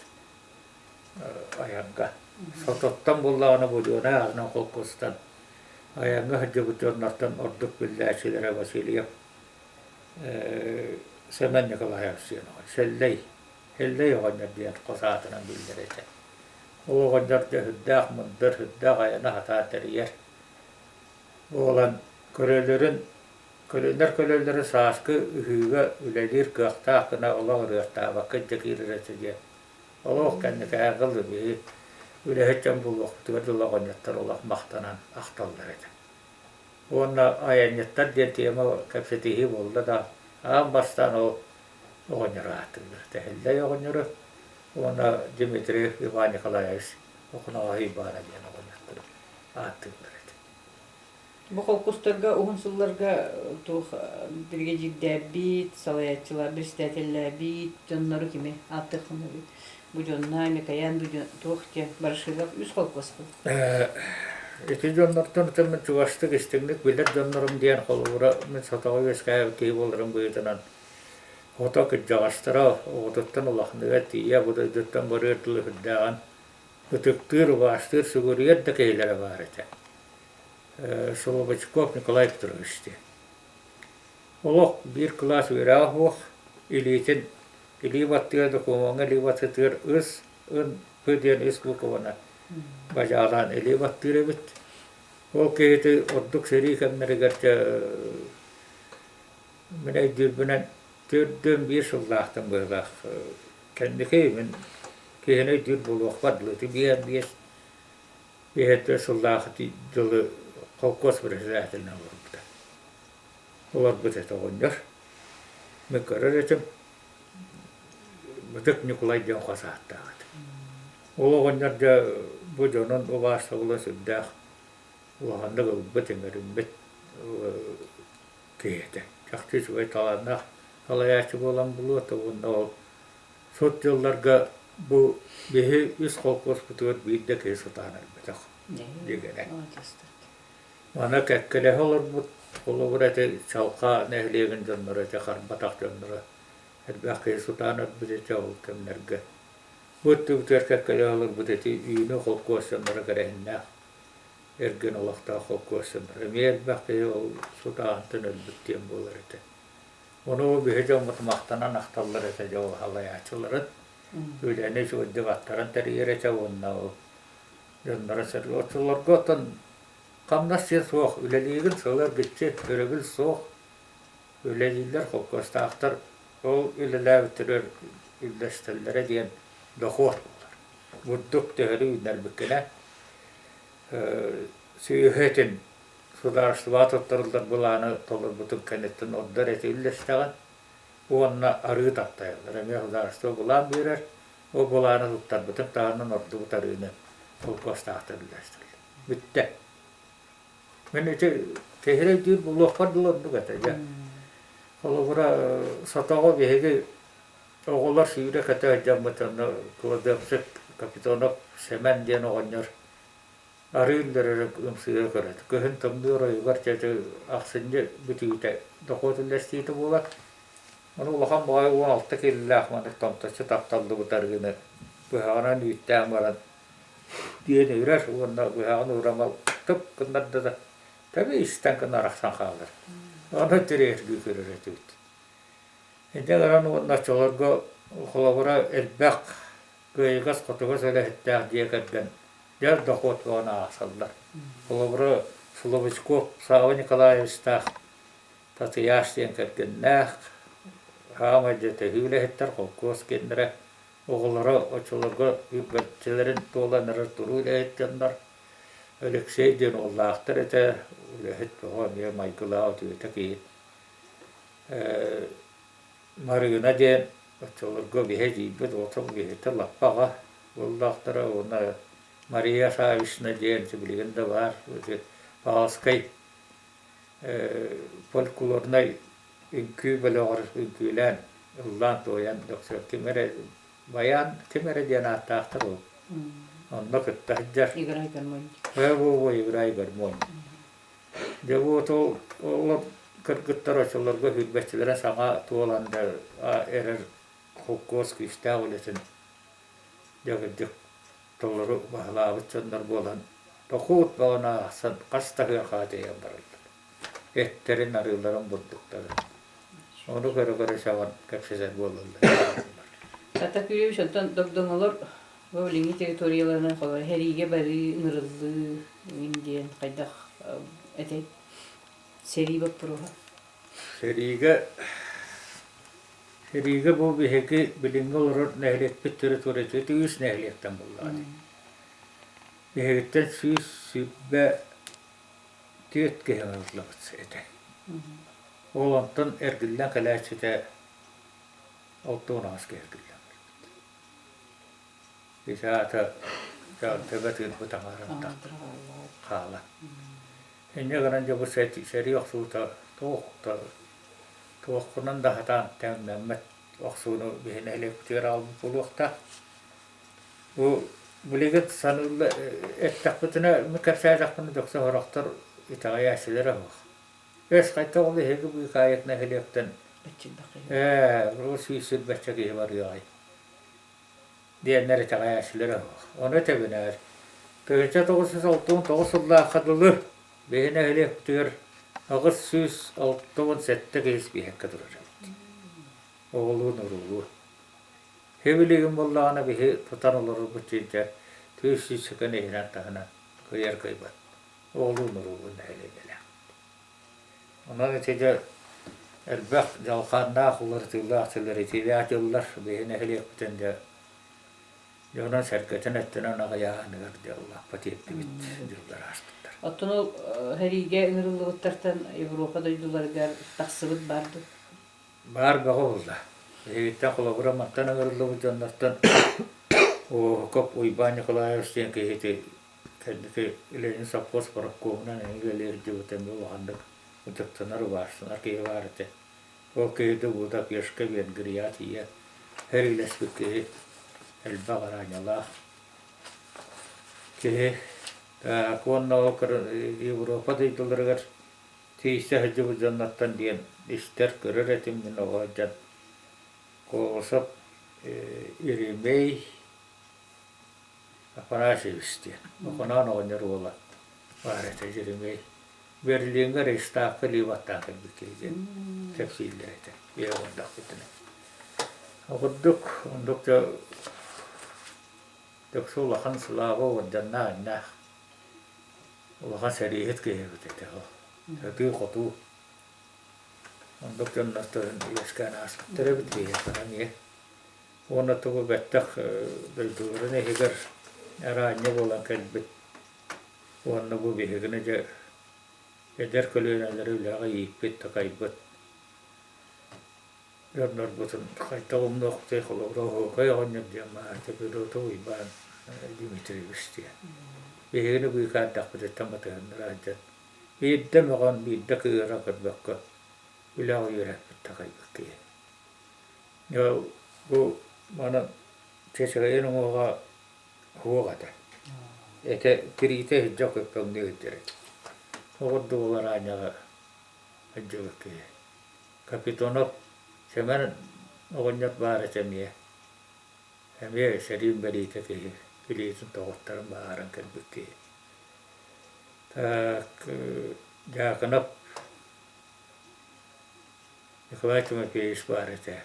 айаҥҥа. Сототтон буллаҕына Будьуонай аатынан холкуостан айаҥҥа сылдьыбыт дьоннортон ордук биллээччилэрэ Васильев Семен Николаевич диэн оҕо Сэллэй Сэллэй оҕонньор диэн хос аатынан биллэр этэ. Ол оҕонньор дьэ сүрдээх мындыр, сүрдээх айаны сатаан тэрийэр буолан көлөлөрүн Көлөнөр көлөлөрө сааскы ыһыыга үлэлиир кыахтаах гына олох ырыахтаабакка илдьэ киирэр этэ диэн олох кэнникээҕи ылы үлэһит дьон буолуохпутугар дылы оҕонньоттор олох махтанан ахталлар этэ. Уонна айанньыттар диэн тема кэпсэтиһии буолла да аан бастаан ол оҕонньору ааттыыллар. Тэһиллэй оҕонньору уонна Дмитрий Иван Николаевич Охоноҕоһой Ивана диэн оҕонньоттору ааттыыллар этэ. Бу холкустарга уһун сылларга туох биригэдьиирдээбит, салайааччылар, председателлээбит дьоннору кими ааттыаххын эбит? Бу дьонно Микоян бу туох диэн Ворошилов үс холкуоспут. Ити дьоннортон мин чугастык истиҥник билэр дьоннорум диэн холобура мин сотоҕо үөскээбит киһи буоларым быһыытынан хото кырдьаҕастара оҕотуттан улаханыгар тиийэ бу дойдуттан барыар дылы сүрдээҕин ытыктыыр, убаастыыр, сүгүрүйэр да киһилэрэ баар этэ. Солобочков Николай Петрович диэн. Олох биир кылаас үөрэҕэ суох, илиитин илии баттыыр докумуоҥҥа илии баттатыгар ыс, ын, п диэн үс букваны бадьаалаан илии баттыыр эбит. Ол киһити ордук сэрии кэмнэригэр дьэ Мин өйдүүрбүнэн 41 сыллаахтан быһыылаах кэнники мин киһини өйдүүр буолуохпар дылы биир биэс биэс сыллаах дылы холкуос председателинэн олорбута. Олорбут этэ оҕонньор. Мин көрөр этим Ытык Ньукулай диэн хос ааттаах этэ. Ол оҕонньор дьэ бу дьонун убаастабыла сүрдээх улаханнык ылбыт, иҥэриммит киһи этэ. Чахчы үчүгэй талааннаах салайааччы буолан булуо этэ уонна ол сут дьылларга бу биһи үс холкуоспутугар биир да киһи сутаан өлбөтөх дигэрэ. Маны кэккэлэһэ олорбут холобура ити Чалха нэһилиэгин дьонноро ити Харбатах дьонноро элбэх киһи сутаан өлбүт этэ ол кэмнэргэ. Бу өттүбүтүгэр кэккэлэһэ олорбут ити Үүнү холкуос дьонноро кэрэһиннээх эргин олохтоох холкуос дьонноро эмиэ элбэх киһи ол сутаантан өлбүт диэн буолар этэ. Ону биһи дьоммут махтанан ахталлар этэ дьол халайааччыларын үлэни үчүгэйдик аттаран тэрийэр этэ уонна ол дьонноро оччолорго оттон хамнас сир суох үлэлиигин сыл эргиччи өрөбүл суох үлэлииллэр холкуостаахтар ол үлэлээбиттэригэр үллэстэллэрэ диэн дохуот буолар бурдук төһөнү үүннэрбиккинэ сүөһү этин судаарыстыбаҕа туттарыллар былааны толорбутун кэнниттэн ордор эти үллэстэҕин уонна арыы таптайаллар. Эмиэ судаарыстыба былаан биэрэр, ол былааны туттарбытын таһынан ордубут арыыны холкуостаахтар үллэстэллэр. Бүттэ. Мин ити киһи өйдүүр буолуохпар дылы оннук этэ дьэ. Холобура, сотоҕо биһиги оҕолор сүүрэ-көтө сылдьаммыт онно кладовщик Капитонов Сэмэн диэн оҕонньор арыы үллэрэр ымсыыра көрөт. Кыһын тымныы оройугар чэ ахсынньы бүтүүтэ дохуот үллэстиитэ буолар. Ону улахан баҕайы 16 киилэлээх маннык томточчу тапталлыбыт арыыны быһаҕынан үүттээн баран диэн үрэр уонна быһаҕын ууран тып гыннарда да тэби истэн гына арахсан хаалар. Ону тириэргии көрөр этибит. Инньэ гынан уонна оччолорго холобура элбэх кыайыгас-хотугас үлэһиттээх дьиэ кэргэн дьэ дохуот буолан аахсаллар. Холобура Слободсков Савва Николаевичтаах Татыйаас диэн кэргэннээх, хаамай дьэ төһүү үлэһиттэр холкуос киэннэрэ оҕолоро оччолорго үрбэччилэрин туолан эрэр туруу үлэһит дьоннор Алексей диэн уоллаахтар этэ, үлэһит бөҕө эмиэ майгылаах үтүөтэ киһи. Марыына диэн оччолорго биһи эдьиийбит уотун киһитэ лаппа аҕа уоллаахтара уонна Мария Саввична диэн билигин да баар Павловскай фольклорнай үҥкүү бөлөҕөр үҥкүүлээн, ыллаан-туойан ким эрэ Байаан ким эрэ диэн ааттаахтар ол. Онно кытта сылдьар. Играй гармонь. Во-во, играй гармонь. Дьэ вот ол олор кыргыттар оччолорго сүүрбэччилэрэ саҥа туолан да эрэр холкуос күүстээх үлэтин дьэ кырдьык толору баһылаабыт дьоннор буолан тохуут баҕана аахсан хас да ыархаа тэйэн бараллар. Эттэрин, арыыларын, бурдуктарын. Ону көрө-көрө сөҕөн кэпсэтэр буолаллар. Сата Кириллович, онтон догдоҥолор бу билиҥҥи территорияларынан холобура сэриигэ барыы, ыҥырыллыы эҥин диэн хайдах этэй? Сэрии боппуруоһа. Сэриигэ сэриигэ бу биһиги билиҥҥи олорор нэһилиэкпит территорията үс нэһилиэктэн буоллаҕа дии. Биһигиттэн 124 киһи ыҥырыллыбыт этэ. Ол онтон эргиллэн кэлээччитэ 68 киһи эргиллэн кэлбит. Ити аата төбө тыырбыт аҥаарыттан хаалан. Инньэ гынан дьэ бу сэрии охсуута туох да туоххунан да сатаан тэҥнэммэт охсууну биһи нэһилиэкпитигэр аҕалбыт буолуохтаах. Бу билигин саныылла эттэхпитинэ кэпсээтэхпинэ дөксө сорохтор итэҕэйээччилэрэ суох. Эс хайдах ол эһиги быыкаайык нэһилиэктэн ээ 120 киһи барыаҕай диэннэр итэҕэйээччилэрэ суох. Ону этэбинээр 1969 сыллаахха дылы биһи нэһилиэкпитигэр 867 киһи испииһэккэ турар эбит. Оҕолуун уруулуу. Һэбилигин буоллаҕына биһи тутан олорорбут дьиҥэ тыас сүүсчэкэн иһинэн таһынан кыайар кыайбат оҕолуун уруулуу нэһилиэнньэлээх. Онон ити дьэ Элбэх дьалхааннаах уларытыылаах сэлэритиилээх дьыллар биһи нэһилиэкпитин дьэ дьонун-сэргэтин өттүнэн аҕыйааһыныгар дьаллаахпа тиэрдибит дьыллар ааспыттар. Оттон ол сэриигэ ыҥырыллыбыттартан Европа дойдуларыгар тахсыбыт баар дуо? Баар бөҕө буолла. Биһигиттэн холобура мантан ыҥырыллыбыт дьоннортон Оһуков Уйбаан Николаевич диэн киһи кэнники Ленин совхоз парткомунан эҥин үлэлиир дьыбыта эмиэ улаханнык ытыктанар, убаастанар киһи баар этэ. Ол киһи Будапешка, Венгрия тиийэ сэриилэспит киһи, элбэх араанньалаах киһи. Уонна ол Европа дойдуларыгар тиийсэ сылдьыбыт дьоннортон диэн истэр, көрөр этим мин оҕо сылдьан. Колосов Еремей Афанасьевич диэн, Охоноон оҕонньор уола баар этэ Еремей. Берлиҥҥэ Рейхстагка илии баттаан кэлбит киһи диэн кэпсииллэр этэ. Ийэ оҕордохпутуна. Курдук, оннук дьэ дөксө улахан Слава уордьаннаах аннаах улахан сэрииһит киһи эбит этэ ол. Сатыы-хотуу. Оннук дьоннортон үөскээн ааспыттар эбит биһиэхэ эмиэ. Уонна тугу бэттэх дойдуларын иһигэр араанньа буолан кэлбит уонна бу биһигини дьэ эдэр көлүөнэлэри үлэҕэ ииппит-такайбыт дьоннорбутун хайдах умнуохпутуй холобура Оһуокай оҕонньор диэн баар Петр Уйбаан Дмитриевич диэн. Биһигини быыкаардахпытыттан батыһыннара сылдьан биирдэ мөҕөн, биирдэ кыыһыра көрбөккө үлэҕэ үөрэппит-такайбыт киһи. Бу манан чэчэгэйин уҥуоҕа суох этэ. Этэ тириитэ иһирдьэ көппөҥнүү сылдьар этэ. Оҕурдуу араанньаҕа сылдьыбыт киһи. Капитонов Сэмэн оҕонньор баар этэ эмиэ. Эмиэ сэриин бэриитэ киһи, илиитин тоҕуттарын баһааран кэлбит киһи. Так, Дьаакынап Николай Тимофеевич баар этэ,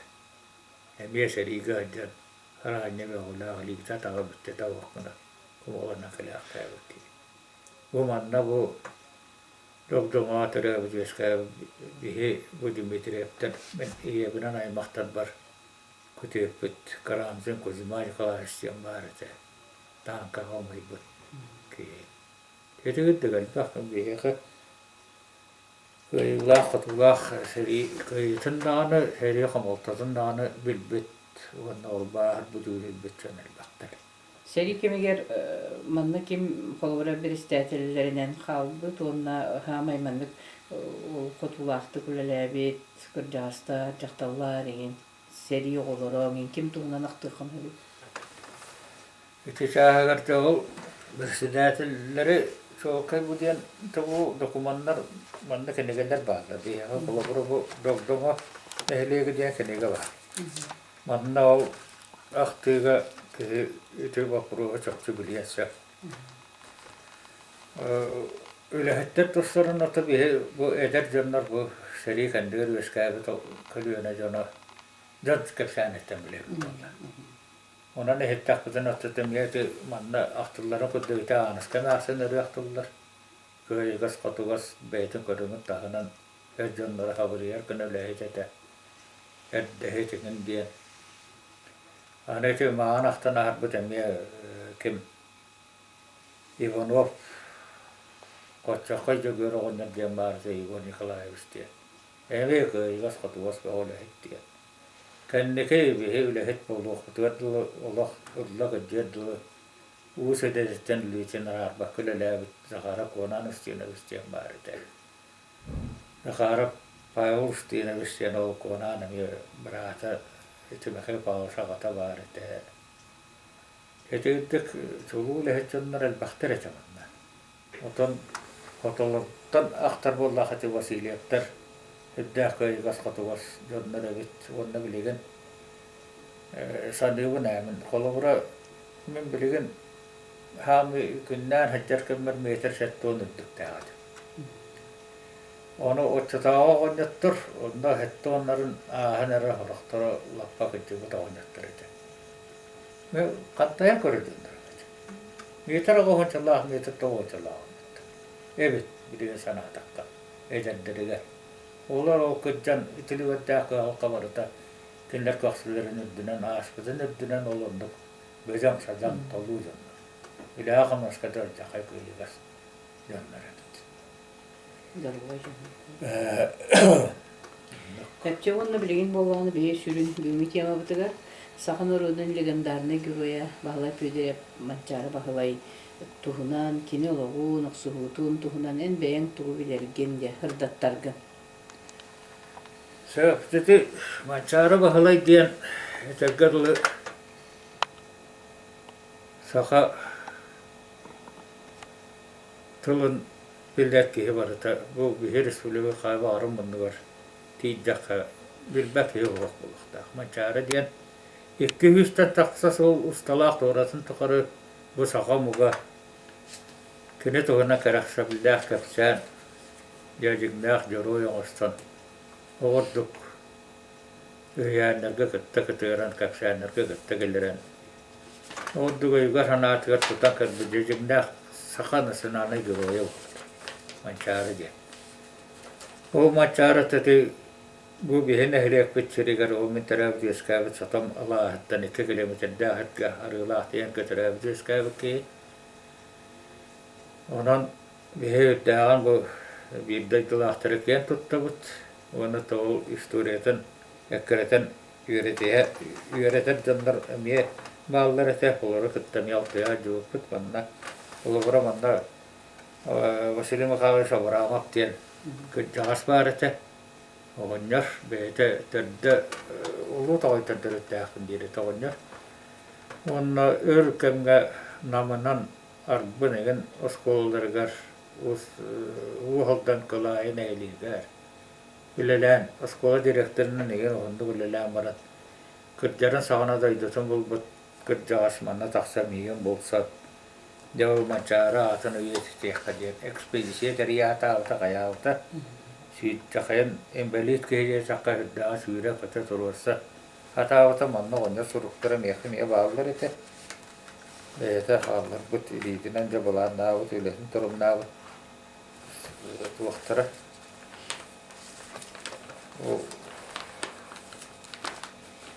эмиэ сэриигэ сылдьан араанньа бөҕөлөөх илиитэ атаҕа бүттэтэ оһох гына кумалана кэлээхтээбит киһи. Бу манна бу Догдоҥоҕо төрөөбүт үөскээбит биһи бу Дмитриевтэр мин ийэбинэн аймахтарбар күтүөппүт Карамзин Кузьма Николаевич диэн баар этэ, тааҥкаҕа умайбыт киһи. Ити курдук элбэх биһиэхэ Кыайыылаах-хотуулаах сэрии кыайыытын даҕаны, сэрии хомолтотун даҕаны билбит уонна ол бааһырбыт үөрүйбүт дьон элбэхтэр. Сэрии кэмигэр манна ким холобура биристээтэллэринэн хаалбыт уонна саамай маннык хотуулаахтык үлэлээбит кырдьаҕастар, дьахталлар эҥин сэрии оҕолоро эҥин ким туһунан ахтыаххын сөбүй? Ити чааһыгар дьэ ол председателлэри чуолкай бу диэн бу докумуоннар манна кинигэлэр бааллар. Биһиэхэ холобура бу Догдоҥо нэһилиэгэ диэн кинигэ баар. Манна ол ахтыыга киһи ити боппуруоһу чопчу билиэн сөп. Үлэһиттэр тустарын ото биһи бу эдэр дьоннор бу сэрии кэннигэр үөскээбит көлүөнэ дьоно дьон кэпсээниттэн билэбит буолла. Онон иһиттэхпитинэ оччото эмиэ ити манна ахтылларын курдук ити Ааныска эмээхсин өрүү ахтыллар. Кыайыгас-хотугас бэйэтин көрүҥүн таһынан эр дьоннору хабырыйар гына үлэһит этэ. Эрдэһит иҥин диэн. Аны ити маҕан ахтан аһарбыт эмиэ ким Иванов Хоччоххой Дьөгүөр оҕонньор диэн баар этэ Егор Николаевич диэн. Эмиэ кыайыгас-хотугас бөҕө үлэһит диэн. Кэнники биһи үлэһит буолуохпутугар дылы олох ылла кырдьыар дылы уус эдэтиттэн илиитин араарбакка үлэлээбит Захаров Куонаан Устинович диэн баар этэ. Захаров Павел Устинович диэн ол Куонаан эмиэ быраата Тимофей Павлович аҕата баар этэ. Ити үрдүк чулуу үлэһит дьоннор элбэхтэр этэ манна. Оттон хотолортон ахтар буоллаах ити Васильевтар үрдээх кыайыгас-хотугас дьоннор эбит уонна билигин саныыбын ээ мин холобура мин билигин хаамыы күннээн сылдьар кэммэр метр 70 үрдүктээх этим. Ону оччотооҕу оҕонньоттор онно сэттэ уоннарын ааһан эрэ сорохторо лаппа кырдьыбыт оҕонньоттор этэ. Хантайан көрөр дьоннор эбит. Метр оҕуһунчалаах, метр тоҕуһунчалаах эбит билигин санаатахха, эдэрдэригэр. Олор ол кырдьан итилибэрдээх кыһалҕа барыта кинилэр көхсүлэрин үрдүнэн ааспытын үрдүнэн ол оннук бөдөҥ-садаҥ толуу дьоннор. Үлэҕэ-хамнаска да алдьархай кыайыгас дьоннор эбит. Дорогой Чэ уонна билигин буоллаҕына биһи сүрүн бүгүҥҥү темабытыгар саха норуотун легендарнай геройа Баһылай Пүөдүрэп Манчаары Баһылай туһунан, кини олоҕун, охсуһуутун туһунан эн бэйэҥ тугу билэргин дьэ сырдаттаргын. Сөп, ити Манчаары Баһылай диэн этэргэ дылы саха тылын билэр киһи барыта бу биһи республика хаайбаҕарын муннугар тиийдэххэ билбэт киһи суох буолуохтаах. Манчаары диэн 200-тэн тахса сыл усталаах туоратын тухары бу саха омуга кини туһунан кэрэхсэбиллээх кэпсээн, дьэ дьиҥнээх дьоруой оҥостон оҕордук үһүйээннэргэ кытта кытыаран, кэпсээннэргэ кытта киллэрэн ордук өйүгэр-санаатыгар тутан кэлбит дьиҥнээх саха национальнай геройа буолбут Манчаары диэн. Ол Манчаары ити бу биһи нэһилиэкпит сиригэр ол мин төрөөбүт үөскээбит Сотом алааһыттан 2 километрдаах эргэ Арыылаах диэн төрөөбүт үөскээбит киһи. Онон биһи үрдээҕин бу биир дойдулаахтары киэн туттабыт уонна ол историятын эккирэтэн үөрэтиһэ үөрэтэр дьоннор эмиэ бааллар этэ, олору кытта эмиэ алтыһа сылдьыбыппыт манна. Холобура манна Василий Михайлович Абрамов диэн кырдьаҕас баар этэ. Оҕонньор бэйэтэ төрдө улуу тоҕой төрдөрүттээхпин диир этэ оҕонньор. Уонна өр кэмҥэ Намынан Арбын эҥин оскуолаларыгар Уус Алдан Кылаайы нэһилиэгэр үлэлээн, оскуола директорынан игин уһуннук үлэлээн баран, кырдьарын саҕана дойдутун булбут кырдьаҕас манна тахсан миигин булсан, дьэ ол Манчаары аатын үйэтитиэххэ диэн экспедиция тэрийэ сатаабыта хайаабыта, сүүрдэхэйин инбэлиит киһи диэтэххэ сүрдээҕин сүүрэ-көтө туруорса сатаабыта, манна оҕонньор суруктара миэхэ эмиэ бааллар этэ. Бэйэтэ хаалларбыт илиитинэн дьэ былааннаабыт, үлэтин торумнаабыт туохтара Бу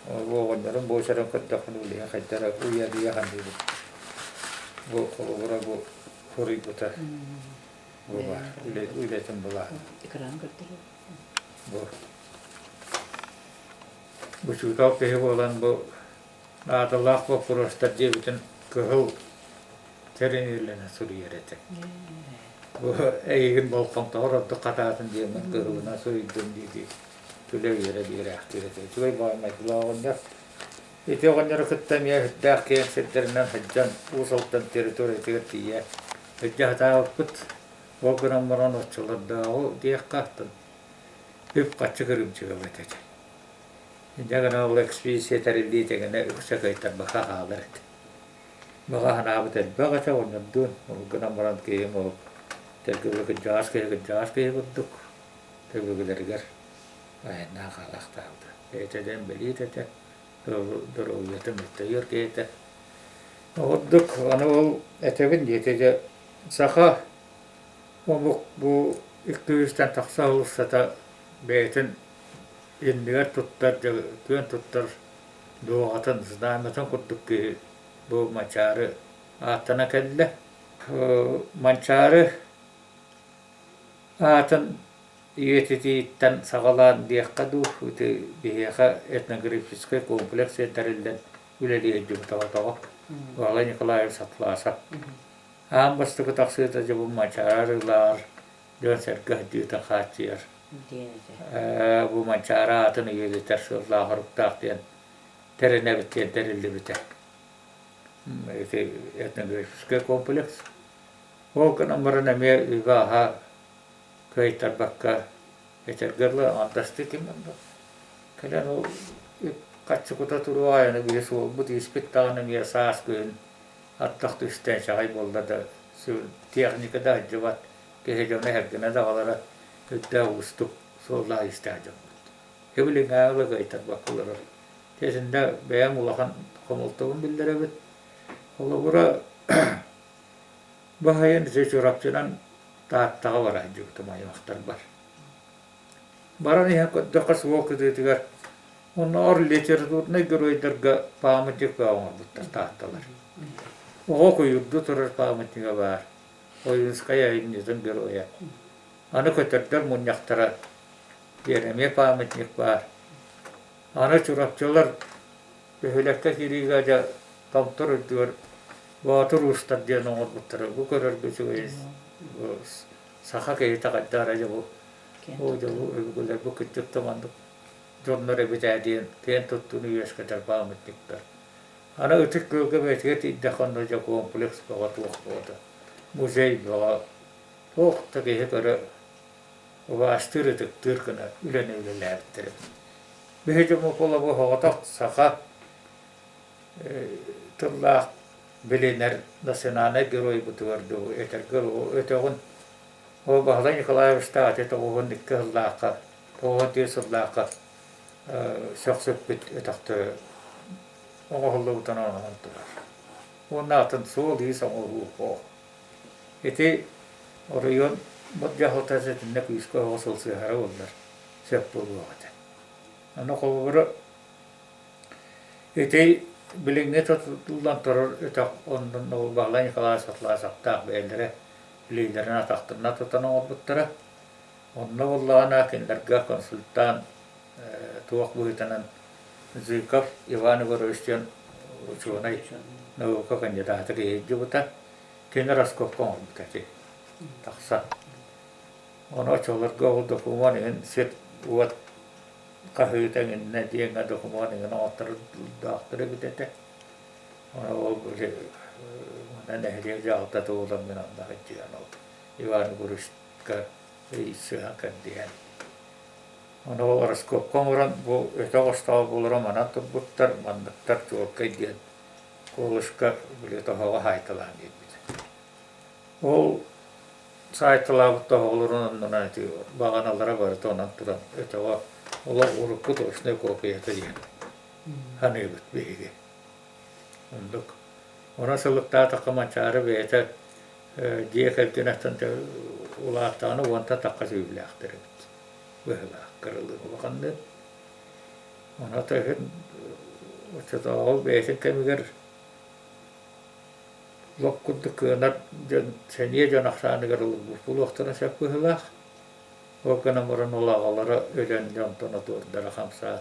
оҕонньорум буочарын көрдөхпүнэ билигин хайдах эрэ уйадыйа саныыбын. Бу холобура бу суруйбута бу баар үлэтин былаана. Экран көрдөрөр. Бу учуутал киһи буолан бу наадалаах боппуруостар диэбитин кыһыл тэриниллэнэ суруйар этэ. Бу эйигин болҕомтоҕор ордук хатаатын диэммин кыһылынан суруйдум дии-дии күлэ-үөрэ биэрээхтиир этэ. Үчүгэй баҕайы оҕонньор. Ити оҕонньору кытта эмиэ сүрдээх киэҥ сирдэринэн сылдьан Уус Алдан территориятыгар тиийэ сылдьа сатаабыппыт. Ол гынан баран оччолордооҕу диэххэ үп-харчы кырыымчыга эбит этэ. Инньэ гынан ол экспедиция тэриллии тэҥинэ үксэ кыайтарбакка хаалар этэ. Баҕа санаабыт элбэх этэ, оҕонньордуун ол гынан баран киһим ол тэлгэбэ кырдьаҕас киһи кырдьаҕас киһи курдук өбүгэлэригэр айаннаан хаалаахтаабыта. Бэйэтэ да инбэлиит этэ, доруобуйата мөлтөйөр киһи этэ. Ордук аны ол этэбин диэтэ дьэ саха омук бу 200-тэн тахса уулуссата бэйэтин иннигэр туттар, күөн туттар дуоҕатын, знамятын курдук киһи бу Манчаары ааттана кэллэ. Манчаары аатын үйэтитииттэн саҕалаан диэххэ дуу, ити биһиэхэ этнографическай комплекс тэриллэн үлэлии сылдьыбыта тоҕо Николай Николаевич Атласов. Аан бастакы тахсыыта дьэ бу Манчаары арыылааҕар дьон-сэргэ сылдьыытын хааччыйар. Бу Манчаары аатын үйэтитэр сыаллаах-соруктаах диэн тэринэбит диэн тэриллибитэ. Ити этнографическай комплекс. Ол гынан баран эмиэ үбэ-аһа кыайтарбакка этэргэ дылы аҥардастыы ким кэлэн ол үп-харчы кута туруо айаны биһи суолбут ииспит даҕаны эмиэ саас күһүн ардах түстэ инчэҕэй буолла да техника да сылдьыбат киһи дьоно эһэргэнэ даҕалара үрдээх уустук суоллаах-иистээх дьоммут. Һибилиҥҥээҕи да кыайтарбакка олорор. Итиннэ бэйэм улахан хомолтобун биллэрэбит. Холобура, баһайын ити Чурапчынан Тааттаҕа бара сылдьыбытым аймахтарбар. Баран иһэн көрдөххө суол кытыытыгар оннооҕор литературнай геройдарга памятник оҥорбуттар таатталар. Оҕо куйуурдуу турар памятнига баар. Ойуунскай айымньытын геройа. Аны көтөрдөр мунньахтара диэн эмиэ памятник баар. Аны чурапчылар бөһүөлэккэ киириигэ дьэ томтор үрдүгэр Боотур уустар диэн оҥорбуттара. Бу көрөргө үчүгэй саха киһитэ хайдах эрэ дьэ бу оо дьэ бу өбүгэлэр бу кырдьык да маннык дьоннор эбит ээ диэн киэн туттууну үөскэтэр памятниктар. Аны Ытык Күөлгэ бэйэтигэр тиийдэххэ онно дьэ комплекс бөҕө туох буолта музей бөҕө туох да киһи көрө убаастыыр ытыктыыр гына үлэни үлэлээбиттэр эбит. Биһи дьоммут буола соҕотох саха тыллаах билинэр национальнай геройбутугар дуу этэргэ өтөҕүн ол Баһылай Николаевичтаах ити 92 сыллаахха 94 сыллаахха сөхсүппүт өтөхтөрө оҥоһуллубутун оҥоһон турар. Уонна атын суол-иис оҥоһуу суох. Ити оройуон дьаһалтата итиннэ күүскэ оҕо сылсыһара буоллар сөп буолуох этэ. Аны холобура ити билиҥҥи тутуллан турар өтөх оннун Баһылай Николаевич Атласовтаах бэйэлэрэ илиилэрин атахтарынан тутан оҥорбуттара. Онно буоллаҕына кинилэргэ консультант туох быһыытынан Зыков Иван Егорович диэн учуонай наука кандидата киһи сылдьыбыта. Кини раскопка оҥорбута ити тахсан. Ону оччолорго ол докумуон иһин сир уот хаһыыта иҥиннэ диэҥҥэ докумуон иҥин оҥоттордоохтор эбит этэ. Ону ол били манна нэһилиэк дьаһалтата буолан мин онно сылдьыһан ол Иван Егоровичка сыһан кэрдиһэн Ону ол раскопка оҥорон бу өтөх остоол буолара манан турбуттар, манныктар чуолкай диэн Куолушка били тоһоҕо хаайталаан биэрбитэ. Ол саайталаабыт тоһоҕолорун оннунан ити баҕаналара барыта онон туран өтөҕө олох урукку точнай куопуйата диэн саныыбыт биһиги. Оннук. Онон сылыктаатахха Манчаары бэйэтэ дьиэ кэргэнэттэн улааттаҕына уонтан тахха сүүрүлээхтэр эбит. Быһыылаах кыралыын улаханныын. Ону иһин оччотооҕу бэйэтин кэмигэр лоп курдук кыанар дьон сэниэ дьон ахсааныгар ылыллыбыт буолуохтарын сөп быһыылаах. Ол гынан баран ол аҕалара өлөн дьонтон отуордара хамсаан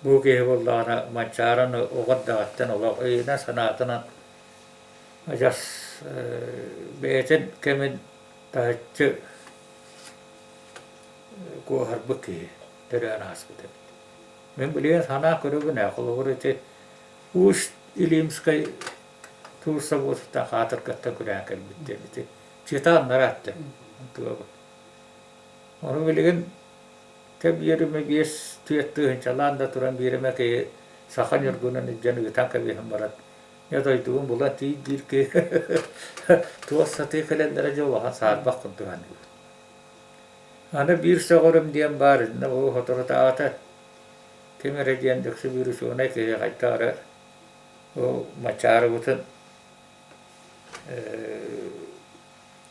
бу киһи буоллаҕына Манчаараны оҕо эрдэҕиттэн олох өйүнэн-санаатынан адьас бэйэтин кэмин таһыччы куоһарбыт киһи төрөөн ааспыт эбит. Мин билигин санаа көрөбүн ээ, холобур ити Усть-Илимскай туур собуотуттан хаатыргаттан күрээн кэлбит диэн ити читааннара этэ. Ону билигин тэбиэримэ биэс түөрт тыһыынчалаан да туран биэримэ киһи саха ньургунун илдьэн ыытан кэбиһэн баран дьэ дойдубун булан тиий диир киһи туох сатыы кэлэллэрэ дьэ улахан саарбах курдук саныыбын. Аны биир сөҕөрүм диэн баар иннэ бу соторутааҕыта ким эрэ диэн дөксө биир учуонай киһи хайдах эрэ бу Мачаарыбытын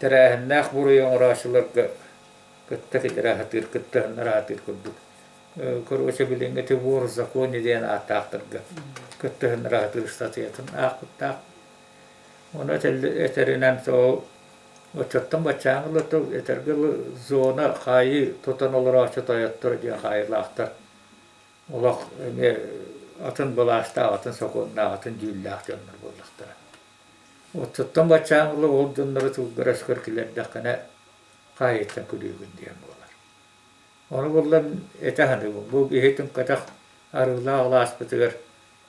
тэрээһиннээх буруйу оҥорооччуларга кытта кэтэрэ сатыыр, кыттыһыннара сатыыр курдук. Короче, билиҥҥи ити вор в законе диэн ааттаахтарга кыттыһыннара сатыыр ыстатыйатын аахпыттаах. Ону этэринэн ол оччоттон баччааҥы ыла этэргэ дылы зона хаайыы тутан олорооччу тойоттор диэн хаайыылаахтар олох эмиэ атын былаастаах, атын сокуоннаах, атын дьүүллээх дьоннор буоллахтара. Оччоттон баччааҥы ыла ол дьоннору тылгар-өскөр киллэрдэххинэ хаайыыттан күлүүгүн диэн буолар. Ону буллан этэ саныыбын, бу киһи түҥкэтэх арыылаах алааспытыгар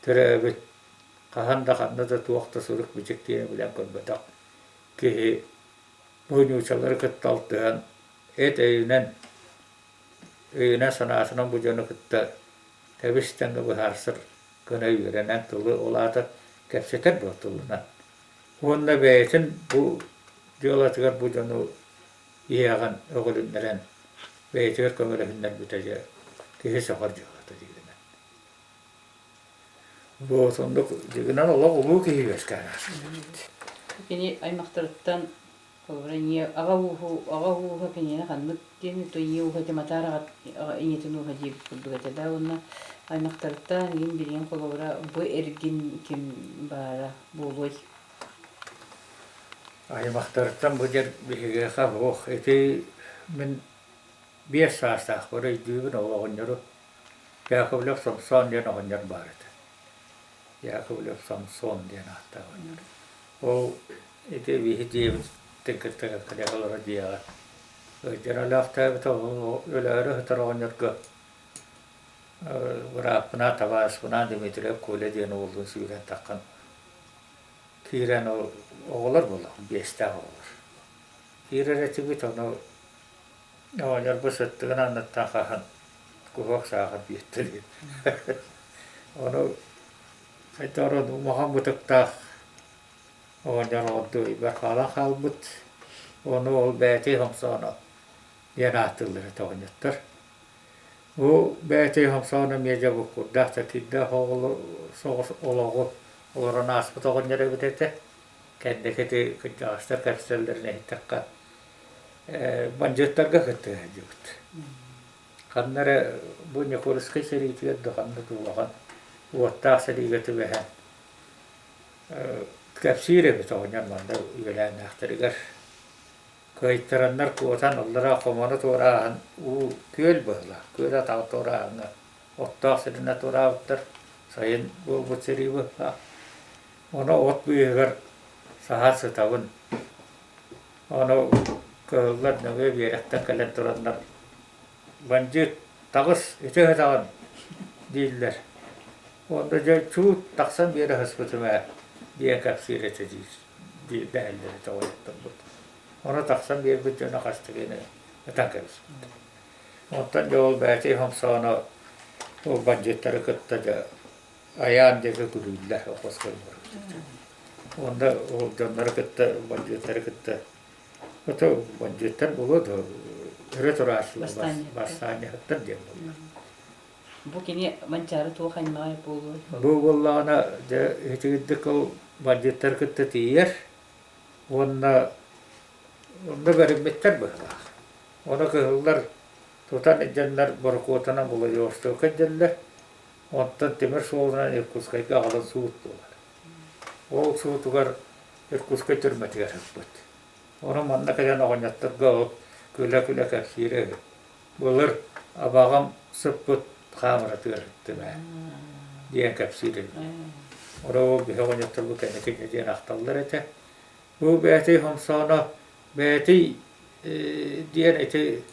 төрөөбүт, хаһан да ханна да туох да сурук-бичик диэни билэн көрбөтөх киһи бу нуучалары кытта алтыһан эт өйүнэн өйүнэн-санаатынан бу дьону кытта тэбис-тэҥҥэ быһаарсар гына үөрэнэн тылы ол аата кэпсэтэр дуо тылынан уонна бэйэтин бу дьыалатыгар бу дьону иһэҕин өҕүлүннэрэн бэйэтигэр көмөлөһүннэрбитэ дьэ киһи сөҕөр дьыалата дьигинэн Вот оннук дьигинэн олох улуу киһи үөскээн ааспыт. Кини аймахтарыттан. Холобура, ийэ аҕа ууһу аҕа ууһа киниэнэ ханнык диэн то ийэ ууһа ити Матаар аҕа ийэтин ууһа диэбит курдук этэ да уонна аймахтарыттан иин билигин холобура бу эргин ким баара буолуой? Аймахтарыттан бу дьэр биһигэхэ суох. Ити мин 5 саастаахпар өйдүүбүн ол оҕонньору Яковлев Самсон диэн оҕонньор баар этэ. Яковлев Самсон диэн ааттаах оҕонньор. Ол ити биһи дьиэбититтэн кытта кэлэ олоро дьиэҕэ ыалдьан өлөөхтөөбүтэ ол өлөөрү сытар оҕонньорго бырааппынаан табаарыспынаан Дмитриев Коля диэн уоллуун сүүрэн таххан киирэн ол оҕолор буоллах биэстээх оҕолор киирэр этибит ону оҕонньорбут сыттыгын анныттан хаһан куһуок саахар биэртэлиир ону хайдах эрэ улахан бытыктаах оҕонньор оҕордуу ыйбар хаалан хаалбыт. Ону ол Бээтий Хомсооно диэн ааттыыллар этэ оҕонньоттор. Бу Бээтий Хомсооно эмиэ дьэ буккурдаах такирдаах соҕус олоҕу олорон ааспыт оҕонньор эбит этэ. Кэнники ити кырдьаҕастар кэпсэллэрин иһиттэххэ бандьыыттарга кыттыһа сылдьыбыт. Ханна эрэ бу Ньукуолускай сэриитигэр да ханна да улахан уоттаах сэриигэ түбэһэн кэпсиир эбит оҕонньор манна үөлээннээхтэригэр кыайтараннар куотан аллараа хомону туорааһын уу күөл быһыылаах күөл атаҕа туорааһыҥҥа оттоох сиринэ туораабыттар сайын буолбут сэрии быһыылаах ону от быыһыгар саһа сытабын ону кыһыллар нөҥүө биэрэктэн кэлэн тураннар бандьыыт таҕыс ити ыһытаҕын дииллэр Уонна дьэ чуут тахсан биэрэ сыспытым ээ диэн кэпсиир этэ диир диир дэһэллэр этэ оҕонньотторбут. Ону тахсан биэрбит дьоно хас да киһини ытан кэбиспит. Онтон дьэ ол бэйэтин хомсооно ол бандьыыттары кытта дьэ айаан диэки күрүүллэр оппоской Уонна ол дьоннору кытта бандьыыттары кытта ото бандьыыттар буолуо да өрө турааччылар бастаанньаһыттар диэн буолла. Бу кини Манчаары туох аймаҕай буолуой? Бу буоллаҕына дьэ итигирдик ол бандьыыттары кытта тиийэр уонна онно бэриммиттэр быһыылаах. Ону кыһыллар тутан илдьэннэр борокуотунан Владивостокка илдьэллэр. Онтон тимир суолунан Иркутскайга аҕалан суут буолар. Ол суутугар Иркутскай түрмэтигэр сыппыт. Ону манна кэлэн оҕонньотторго ол күлэ-күлэ кэпсиирэ үһү. Былыр абаҕам сыппыт хаамыратыгар ыттым ээ диэн кэпсиир эбит. Оро ол биһи оҕонньотторбут кэнники диэн ахталлар этэ. Бу Бээтий Хомсооно Бээтий диэн ити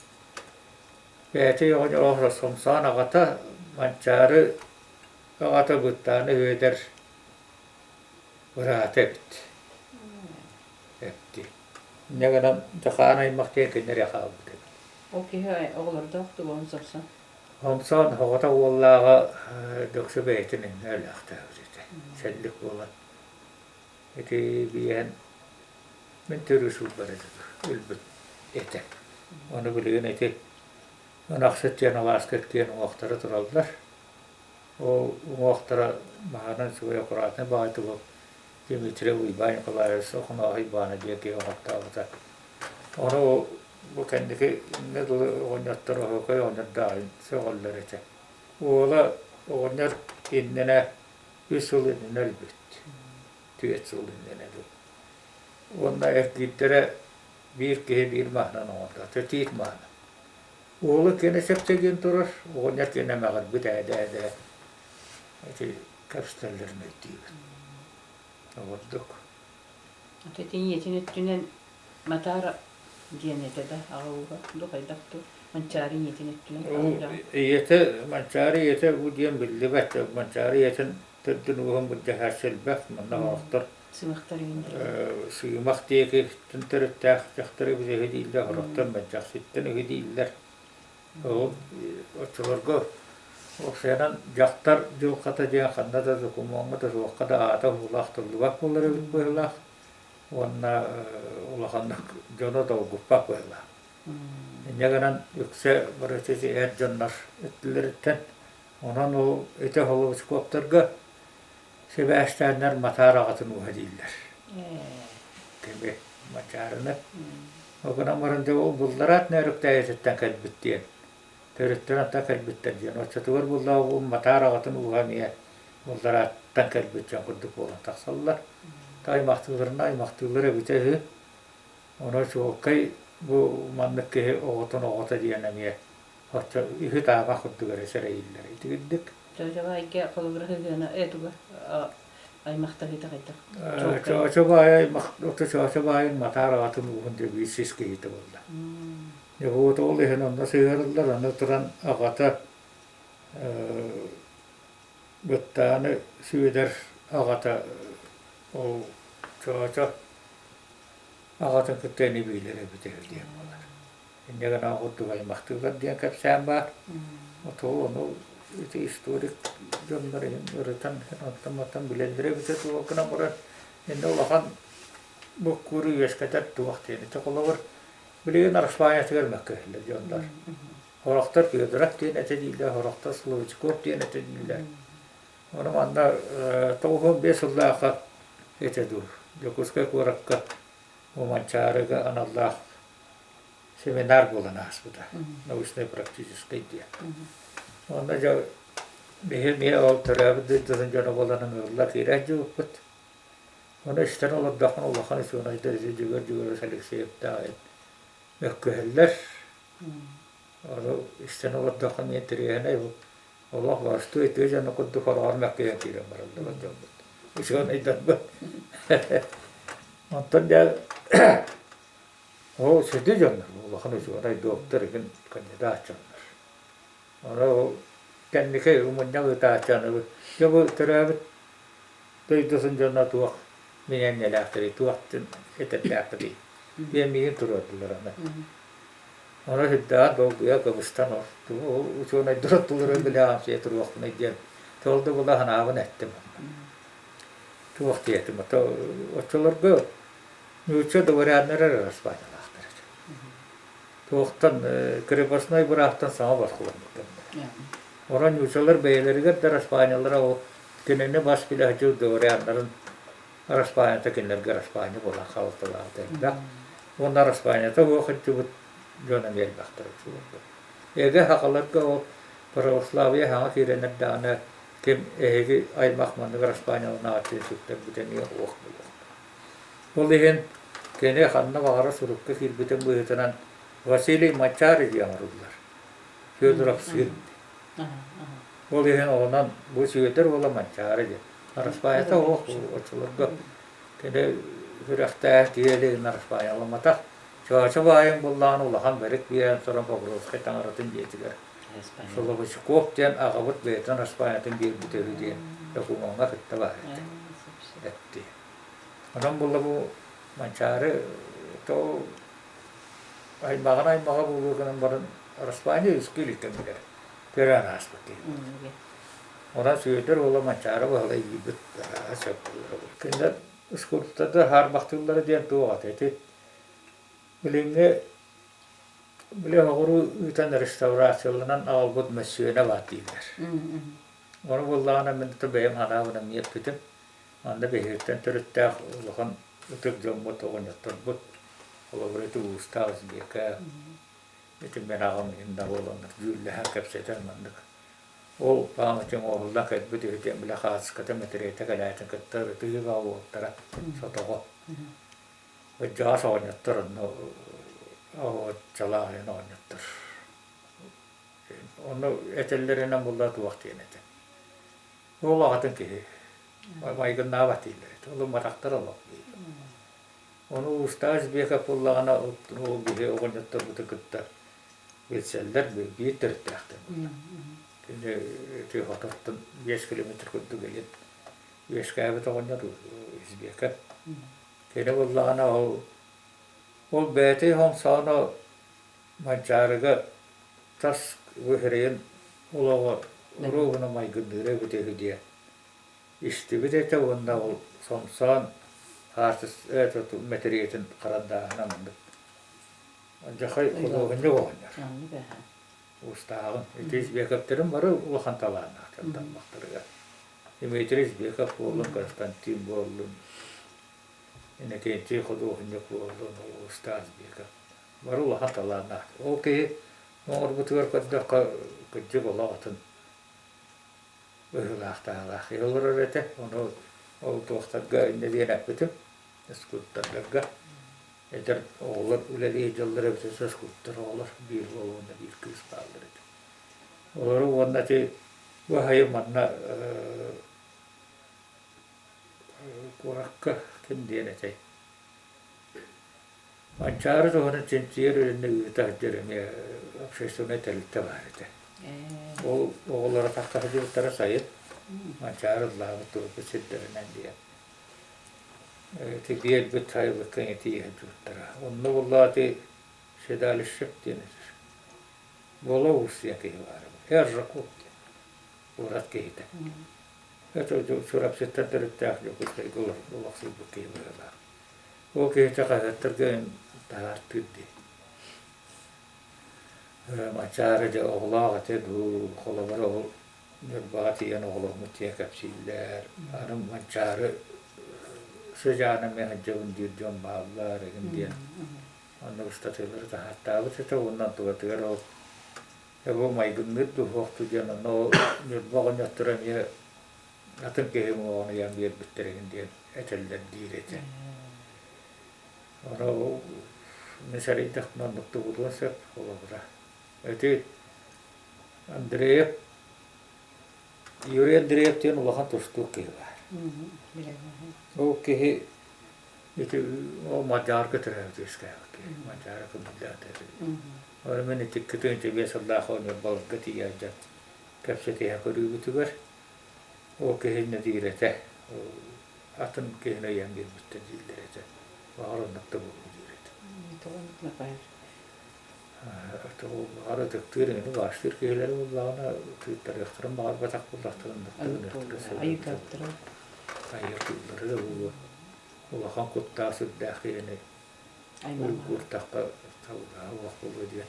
Бээтий оҕонньор Сомсоон аҕата Манчаары аҕата Быттааны Үөдэр быраата эбит. Эпти. Инньэ гынан Дьахаан аймах диэн кинилэр хаалбыт эбит. Ол киһи оҕолордоох дуо Омсорсон? Омсон оҕото уоллааҕа дөксө бэйэтин иннэ өлөөхтөөбүт этэ. Сэллик буолан. Ити биэһэн мин төрүү сылбар этэ өлбүт этэ. Ону билигин ити Ынахсыт диэн алааска иккиэн уҥуохтара тураллар. Ол уҥуохтара маһынан үчүгэй аккуратнай баҕайытык Дмитрий Уйбаан Николаевич Охонооһой Баана диэн киһи оҥортообута. Ону бу кэнники иннэ дылы оҕонньоттор оһуокай оҕонньордооҕун сөҕөллөр этэ. Уола оҕонньор иннинэ үс сыл иннинэ өлбүт. Түөрт сыл иннинэ дуу. Уонна эргиирдэрэ биир киһи биир маһынан оҥордо. Тиит маһынан. Уола киэнэ чэпчэгиэн турар, оҕонньор киэнэ эмэҕирбит ээдэ-ээдэ ити кэпсэтэллэрин өйдүүбүн. Ордук. Ити ийэтин өттүнэн Матара диэн этэ да аҕа ууһа ду хайдах дуу Манчаары ийэтин өттүнэн Ийэтэ Манчаары ийэтэ бу диэн биллибэт. Манчаары ийэтин төрдүн ууһун былдьаһааччы элбэх. Манна оһохтор Сымахтар Сыымах диэки төрүттээх дьахтары үһү дииллэр, сорохтор мэлдьэхситтэн үһү дииллэр. Ол оччолорго уопсайынан дьахтар дьылҕата диэн ханна да докумуоҥҥа да суохха да аата уһуулаах тыллыбат буолар эбит быһыылаах уонна улаханнык дьону долгуппат быһыылаах. Инньэ гынан үксэ бары эр дьоннор өттүлэриттэн онон ол ити холобускуоптарга сибээстээннэр Матаар аҕатын ууһа дииллэр. Кими? Мачаарыны. Ол гынан баран дьэ ол буллараат Нөөрүктээйититтэн кэлбит диэн, төрүттэрин аттан кэлбиттэр диэн. Оччотугар буллаа Матаар аҕатын ууһа эмиэ булларааттан кэлбит дьон курдук буолан тахсаллар. Аймахтыыларына аймахтыыллар эбитэ үһү. Ону чуолкай бу маннык киһи оҕотун оҕото диэн эмиэ оччо үһү-таама курдук эрэ сэрэйиллэр. Итигирдик. Чоочобаайга холобура сыһыана туга аймахтаһыыта хайдах? Чоочобаай аймах Чоочобаайын Матаар аҕатын ууһун диэн биир сис киһитэ буолла. Дьэ ол иһин онно сыһыарыллар, аны туран аҕата Быттааны Сүөдэр аҕата ол Чоочо аҕатын кытта ини биилэр эбитэ үһү диэн буолар. Инньэ гынан курдук аймахтыылар диэн кэпсээн баар. Оту ону ити историк дьоннор иһин ырытан онтон-мантан билэллэрэ эбитэ туох гынан баран иннэ улахан буккууру үөскэтэр туох диэн. Ити холобур билигин Араспаанньатыгар мөккүһэллэр дьоннор. Сорохтор Федоров диэн этэ дииллэр, сорохтор Словачков диэн этэ дииллэр. Ону манна 95 сыллаахха этэ дуу, Дьокуускай куоракка Манчаарыга аналлаах семинар буолан ааспыта, научнай-практическай диэн. Онно дьэ биһи эмиэ ол төрөөбүт дойдутун дьоно буолан ыҥырылла киирэн дьыбыппыт. Ону истэн олордохпуна улахан учуонайдар ити Дьөгүөр Дьөгүөрүс Алексеевтаах мөккүһэллэр. Ону истэн олордоххо эмиэ интэриэһинэй олох боростуой тыа дьоно курдук хороҕор мөккүһэн киирэн бараллар дьоммут. Учуонайдарбыт. Онтон дьэ ол сүдү дьоннор, улахан учуонай, доктор, игин кандидат дьоннор. Ону кэнники мунньах ыытааччы аны дьэ бу төрөөбүт дойдутун дьоно туох минэнньэлээхтэрий, туох этэрдээхтэрий диэн миигин туруордулар аны. Ону сүрдээх долгуйа кыбыстан учуонайдар оттуларын билэҕэмсийэ туруохпунай диэн тыл да була санаабын эттим. Туох диэтим, оччолорго нуучча дворяннара эрэ араспаанньалаахтар этэ. Туохтан крепостной быраактан саҥа босхоломмуттар. Онон нууччалар бэйэлэригэр да араспаанньалара ол кинини бас билэ сылдьар дворяннарын араспаанньата кинилэргэ араспаанньа буолан хаалталаабыта элбэх. Уонна араспаанньата суох сылдьыбыт дьон эмиэ элбэхтэр оччолорго. Эгэ сахаларга ол православие саҥа киирэн эрдэҕинэ ким эһиги аймах маннык араспаанньаланаҕыт диэн сүктэрбит эмиэ суох буолуохтаах. Ол иһин кини ханна баҕарар сурукка киирбитин быһыытынан Василий Мачари диэн оҥоруллар. Федоров сын. Ол иһин онон бу Сүөдэр уола Манчаары диэн. Араспаайата суох оччолорго кини сүрэхтээх киһи араспаайаламматах. Чоочо баайын буллаҕын улахан бэрик биэрэн туран Покровскай таҥаратын дьиэтигэр Соловочков диэн аҕабыт бэйэтин араспаайатын биэрбитэ үһү диэн докумуоҥҥа кытта баар этэ. Этти. Онон буолла бу Манчаары то аймаҕын аймаҕа буолуо гынан баран араспаанньа үскүү илик кэмигэр төрөөн ааспыт киһи. Онон Сүөдэр уола Манчаары Баһылай иирбит сөп буолара. Кинилэр скульптордар хаарбахтыыллара диэн туох ата ити билиҥҥи били оҕуруу ыытан реставрацияланан аҕалбыт мөссүөнэ баар дииллэр. Ону буоллаҕына мин бэйэм санаабынан эппитим. Манна биһигиттэн төрүттээх улахан ытык дьоммут, оҕонньотторбут, холобура ити улуустаах Узбека, ити мин аҕам иһин да буоланнар дьүүллэһэн кэпсэтэн маннык Ол пааматык оҥоһуллан кэлбит үһү диэн били хаачыската мэтириэтэ кэлээтин кытта ырытыы бөҕө буолтара сотоҕо. Кырдьаҕас оҕонньоттор онно оҕоччолоох оҕонньоттор. Онно этэллэринэн булла туох диэн этэ. Ол аҕатын киһи майгыннаабат дииллэр этэ. Ылымматахтар олох дииллэр. Ону Уустаах Избеков буоллаҕына ол киһи оҕонньотторбутун кытта билсэллэр, биир төрүттээхтэр буолла. Кини ити хототтон 5 километр курдук илин үөскээбит оҕонньор Избеков. Кини буоллаҕына ол ол бэйэтэ Хомсооно Манчаарыга тас выһырыйын олоҕо уруогуна майгынныыра эбитэ үһү диэн истибит этэ уонна ол Сомсоон хаартыс мэтириэтин харандааһынан маннык Дьахай худуоһунньук оҕонньор. Уустааҕын. Ити Избековтарын бары улахан талааннаахтар тарбахтарыгар. Дмитрий Избеков буоллун, Константин буоллун. Иннокентий худуоһунньук буоллун, Стас Беков. Бары улахан талааннаах. Ол киһи оҥорбутугар көрдөххө, кырдьык олох атын быһыылаах-таһаалаах киһи олорор этэ. Ону ол туохтарга инньэ диэн эппитим, скульптордарга. Эдэр оҕолор үлэлии сылдьаллар эбитэ, скульптор оҕолор биир уол уонна биир кыыс бааллар этэ. Олору уонна ити бу аһайы манна куоракка ким диэн этэй? Манчаары туһунан чинчийэр үлэни ыыта сылдьар эмиэ общественнай тэрилтэ баар этэ. Ол оҕолоро тахса сылдьыбыттара сайын Манчаары ыллаабыт турбут сирдэринэн диэн. Ити биэрбит сайылыкка тиийэ сылдьыбыттара. Онно буоллаҕа ити седалище диэн этэр. Буола уус диэн киһи баара. Эржаков диэн куорат киһитэ. Это Чурапчыттан төрүттээх Дьокуускайга олохсуйбут киһи быһыылаах. Ол киһитэ хаһыаттарга таһаартыыр дии. Мачаары дьэ оҕолоох этэ дуу, холобура ол Ньурбаҕа тиийэн оҕоломмут диэн кэпсииллэр. Аны Манчаары сыдьаана мен сылдьабын диир дьон бааллар игин диэн оннук ыстатыйалары таһаартаабыт этэ уонна онтугатыгар ол бу майгынныыр дуу диэн онно ол Ньурба оҕонньотторо эмиэ атын киһи уҥуоҕун ыйан биэрбиттэр игин диэн этэллэр диир этэ. Ону мин сэрэйдэхпинэ оннук да буолуон сөп холобура. Ити Андреев Юрий Андреев диэн улахан тустуук киһи баар. Ол киһи ити ол Мадьаарга төрөөбүт үөскээбит киһи. Мадьаара көмүллээтэ. Ол мин ити 25 сыллаах оонньуур балыкка тиийэн дьон кэпсэтиһэ көрүүбүтүгэр ол киһи иннэ диир этэ. Атын киһини ыйан биэрбиттэр дииллэр этэ. Баҕар оннук да буолуо диир этэ. Баҕар ытыктыыр эҥин убаастыыр киһилэри буллаҕына тыыттарыахтарын баҕарбатах буоллахтарын Айыытааттара. Айыытыыллара да буолуо. Улахан куттаах сүрдээх киһини уйгууртахха табыгаһа суох буолуо диэн.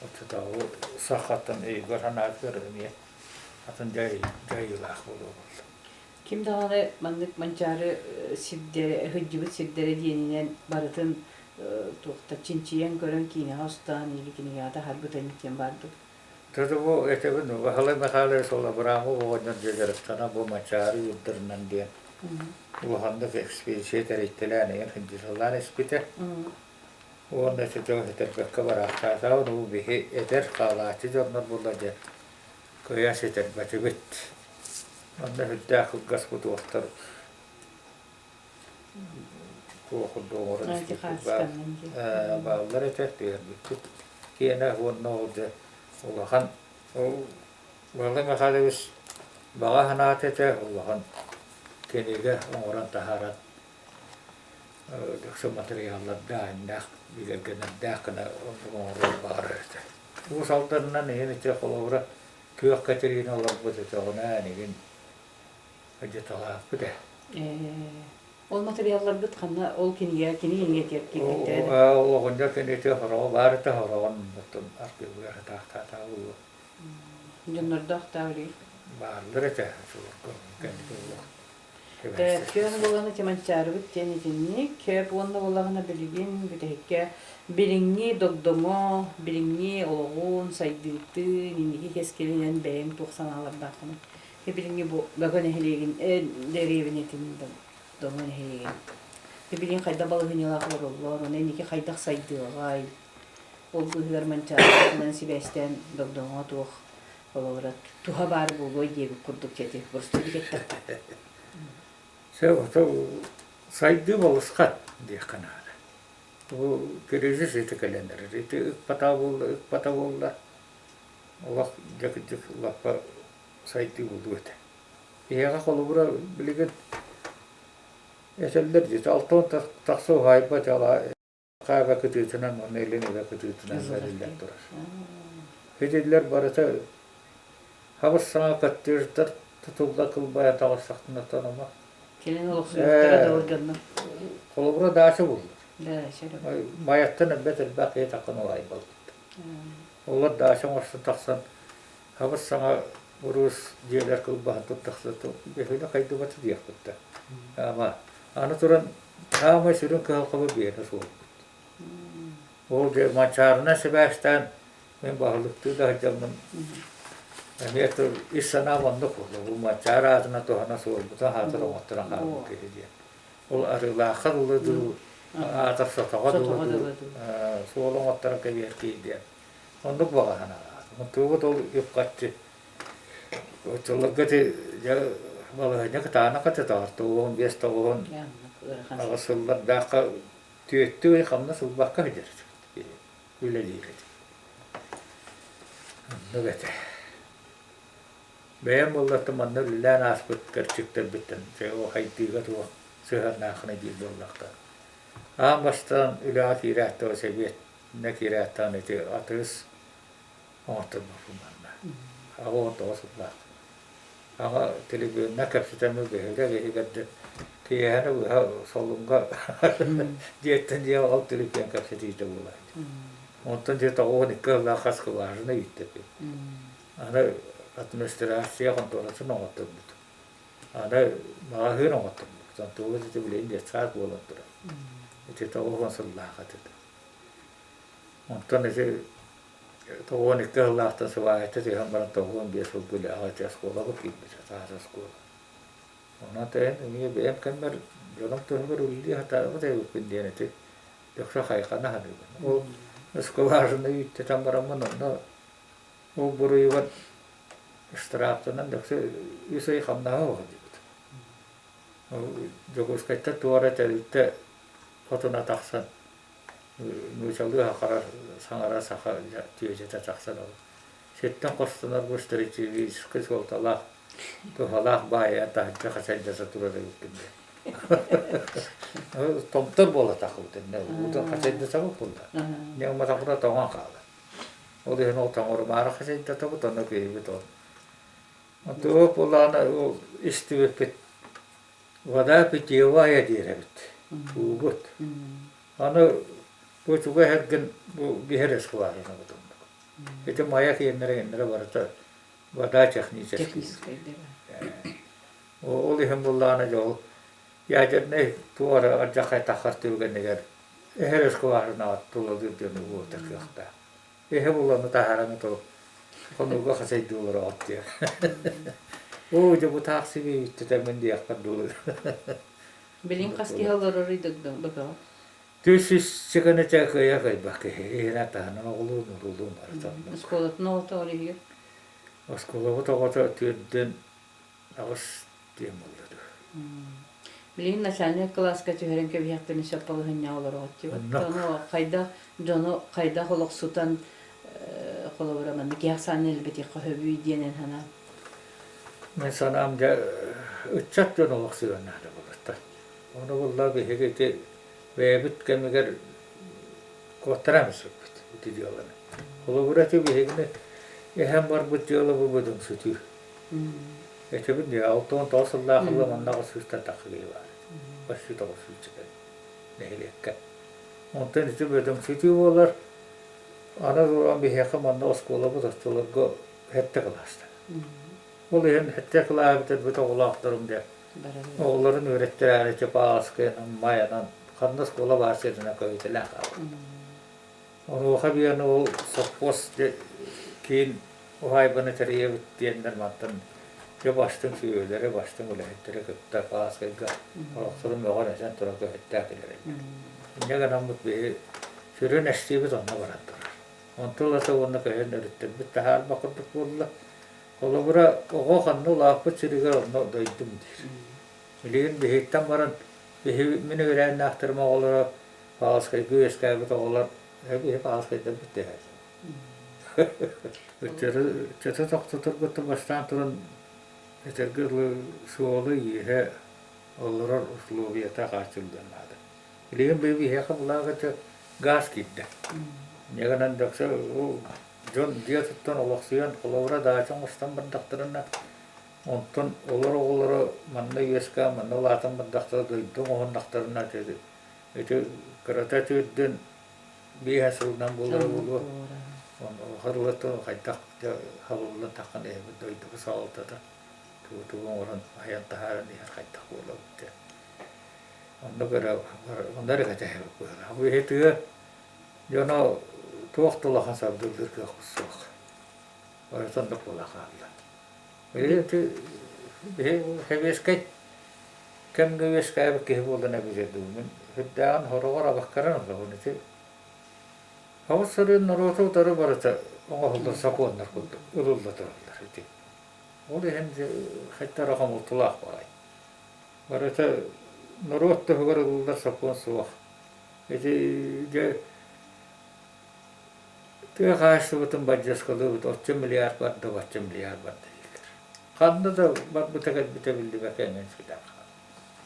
Оччотооҕу сахаттан өйүгэр санаатыгар эмиэ атын дьайыылаах буолуо буолла. Ким даҕаны маннык Манчаары сирдэрэ, сылдьыбыт сирдэрэ диэнинэн барытын туохта чинчийэн көрөн киинэҕэ устаан или кинигэҕэ таһаарбыт эбит диэн баардык. Тото бу этэбин Баһылай Михайлович ол Абрамов оҕонньор дьарыктана бу Манчаары юрдарынан диэн улаханнык экспедиция тэрийтэлээн эйэн сылдьыталаан испитэ. Уонна ити этэрбэккэ бараахтаатаҕын уу биһи эдэр хаалааччы дьоннор буолла дьэ кыайан ситэрбэтибит. Онно сүрдээх кылгас бутуохтар туох курдук оҥорон испиппит бааллар этэ түһэрбиппит. Киэнэ уонна ол дьэ улахан ол Валерий Михайлович баҕа санаата этэ улахан кинигэ оҥорон таһааран дөксө матырыйааллардаах иннээх бигэргэнэрдээх гына оннук оҥоруон баҕарар этэ. Уус Алданынан иһин ити холобура Күөх Катерина олорбут өтөҕүнээн игин дьыталааппыт ээ. Ол материалларгыт ханна ол кинигэ кини кинигэ киирбиттэрэ Ол оҕонньор кинигэтэ хороҕо баар этэ хороҕон оттон архыыбыгар хатаахтаатаҕа буолуо. Дьоннордоох даа үлүй? Бааллар этэ чулукку кэнники олох Күөх буолана Манчаарыбыт диэн итинник уонна буоллаҕына билигин бүтэһиккэ билиҥҥи догдоҥо, билиҥҥи олоҕун, сайдыытын, инники кэскилинэн бэйэҥ туох санаалардааххыный? Билиҥҥи бу Бөкө нэһилиэгин дэриэбинэтин Догдоҥо нэһилиэгин билигин хайдах балаһыанньалаах олороллор, уонна инники хайдах сайдыаҕай? Ол быыһыгар Манчаарытынан сибээстээн Догдоҥоҕо туох Холобура, туһа баар буолуой диэбит курдук дьэти боростуойдук эттэххэ. Сайдыы балысхан диэххэ наада. Бу кризис ити кэлэн эрэр. Ити ыкпата буолла, ыкпата буолла. Олох дьэ лаппа сайдыы буолуо этэ. Биһиэхэ холобура билигин этэллэр дии, 60 тахса уһаайба Хаага кытыытынан уонна илин эбэ кытыытынан бэриллэн турар. Итиллэр барыта хабыс саҥа коттедждар тутулла кылбайа таҕыстахтына тономо. Кэлин олохсуйбуттара да ол дьоннор. Холобура даача буллар. Майаттан элбэт элбэх киһи таххан улаайбалбыт. Олор даача оҥорсон тахсан хабыс саҥа уруус дьиэлэр кылбаһан туттахса бөһүөлэк хайдыбата диэхпит да. Ама аны туран. Саамай сүрүн кыһалҕабыт биһиэнэ суолбут. Ол дьэ Манчаарынан сибээстээн мин баһылыктыы да сылдьаммын эмиэ ис санаам оннук буолла. Бу Манчаары аатынан туһана суолбутун аатыр оҥотторон хаалбыт киһи диэн. Ол Арыылаахха дылы дуу, аатар Сотоҕо дылы дуу суол оҥотторон кэбиһэр киһи диэн. Оннук баҕа санаалаах. Тугут ол үп-харчы Оччолорго ити дьэ балаһыанньа кытаанах этэ 95 98 сыллардаахха түөттүү ый хамнас ылбакка сылдьар үлэлиир этим. Оннук этэ. Бэйэм буоллартан манна үлэлээн ааспыт кэрчиктэрбиттэн хайдыыга туох сыһыаннааххына диир буоллахха. Аан бастаан үлэҕэ киирээт сэбиэтинэ киирээт ити атыыс оҥотторбуппун манна. Аҕа 19 сыллаах. Аҕа телевизорынан кэпсэтэммит бөһүөлэк иһигэр да киэһэни быһа солунга дьиэттэн дьиэҕэ ол телефон кэпсэтиитэ буолар. Онтон дьэ 92 сыллаах хас скважина үүттэппит. Аны администрация хонтуоратын оҥотторбут. Аны маҕаһыын оҥотторбут. Онтугут ити билигин детсад буолан турар. Ити 90 сыллаах этэ. Онтон ити 92 сыллаахтан сыбаайата түһэн баран 95 сылга үлэҕэ ити оскуолаҕа киирбитэ, таас оскуола. Онон тэйэн эмиэ бэйэм кэммэр дьонум туһугар үлэлии сатаабыт эбиппин диэн ити дөксө хайҕана саныыбын. Ол скважина үүттэтэн бараммын онно ол буруйугар штрафтанан дөксө үс ый хамнаһа оҕо диэбит. Дьокуускайтан туора тэрилтэ хотуна тахсан нуучалыы сахара саҥара саха түөдьэтэ тахсан ол сиртэн хостонор бу стратегическай суолталаах туһалаах баайа таһырдьа хачайдаса турар эбиккин диэн томтор буола тахыбыт иннэ уутун хачайдасабыт буолла не уматахпына тоҥон хаалар ол иһин ол тоҥорумаары хачайдатабыт онно киһибит ол Онтуга буоллаҕына ол истибиппит вода питьевая диир эбит уубут Аны бу чугас эргин бу биһэр скважинабыт оннук. Ити маяк иэннэрэ иэннэрэ барыта вода технический. Ол иһин буллаҕына дьэ ол ядернай туора ардьахай таххар түгэнигэр эһэр скважинаҕа тулалыыр дьону уота кыахтаах. Эһэ буланы таһааран то хонууга хасайдыы олороҕут диэн. Оо, дьэ бу таах сибиэ үттэтэммин диэхпэр дылы. Билин хас киһи олорорый догдоҥ Түс сыкыныча кыайа кыайбах киһи иһинэ таһынан оҕолуун уруулуун барыта Оскуолатын оҕото ол иһигэр? Оскуолабыт оҕото түөрдүн аҕыс диэн буолла дуу. Билигин начальник кылааска түһэрэн кэбиһиэхтэрин сөп балаһыанньаҕа олороҕут дии. Ону хайдах дьону хайдах олохсутан холобура маннык киһи ахсаанын элбэтиэххэ сөбүй диэн санаам. Мин санаам дьэ ыччат дьон олохсуйуон наада буолуохтар. Ону булла биһиги ити бэйэбит кэмигэр куоттаран ылсыбыппыт ити дьыаланы. Холобура ити биһигини эһэм барбыт дьыала бу бөдөҥсүтүү. Этэбин дии, 69 сыллаах ыла манна сыыстан тахсыы баар. Почти тоҕус сүүсчэкэ нэһилиэккэ. Онтон ити бөдөҥсүтүү буолар. Аны туран биһиэхэ манна оскуолабыт оччолорго сэттэ кылаастар. Ол иһин сэттэ кылааһы бүтэрбит оҕолоохторум дьэ Оҕолорун үөрэттэрээри Чапаевскайынан, Майанан ханна оскуола баар сиринэн көһүтэлээн хаалбыт. Онуоха биэн ол сопхуос киин уһаайбаны тэрийэбит диэннэр мантан дьэ бастыҥ сүөһүлэри, бастыҥ үлэһиттэри кытта Пааскайга олохторун мөҕөн-этэн туран көһүттээх кэлэрэллэр. Инньэ гынаммыт биһи сүрүн эстиибит онно баран турар. Онтон ылата уонна көһөн өрүттэрбит таһаарба курдук буолла. Холобура, оҕо ханна улааппыт сиригэр онно дойдум диир. Билигин биһиттэн баран биһи мин үөрээннээхтэрим оҕолоро Павловскайга үөскээбит оҕолор биһи Павловскайдарбыт дэһэр. Ыччаты тохтоторгуттан бастаан туран этэргэ дылы суола-ииһэ олорор условията хааччыллыан наада. Билигин биһиэхэ былааҕы гаас киирдэ. Инньэ гынан дөксө Дьон дьиэ туттан олохсуйан, холобура даача оҥостон бардахтарына, онтон олор оҕолоро манна үөскээн, манна улаатан бардахтара дойду оҥоһуннахтарына ити кырата түүрдүн биэһэ сылынан буолара буолуо. Харылата хайдах хабыллан таххан иһэбит дойду салалтата тугу тугу оҥорон айан таһааран иһэр хайдах буолабыт диэн. Оннук эрэ онно эрэ кэтэһэбит быһыылаах. Бу иһи тыа дьоно туох да улахан сабдыыллыыр кыахпыт суох. Барыта оннук буола хаалла. Ити сэбиэскэй кэмҥэ үөскээбит киһи буолан эбитэ дуу, мин сүрдээҕин сороҕор абаккаран олоробун ити Хабыс сырыын норуоту утары барыта оҥоһуллар сокуоннар курдук ылылла тураллар ити. Ол иһин хайдах хомолтолоох баҕайы. Барыта норуот туһугар ылыллар сокуон суох. Ити дьэ тыа хаһаайыстыбатын бадьыаскалыыбыт оччо миллиард барда, бачча миллиард барда дииллэр. Ханна да барбыта кэлбитэ биллибэккэ эҥин сүтэн хаалла.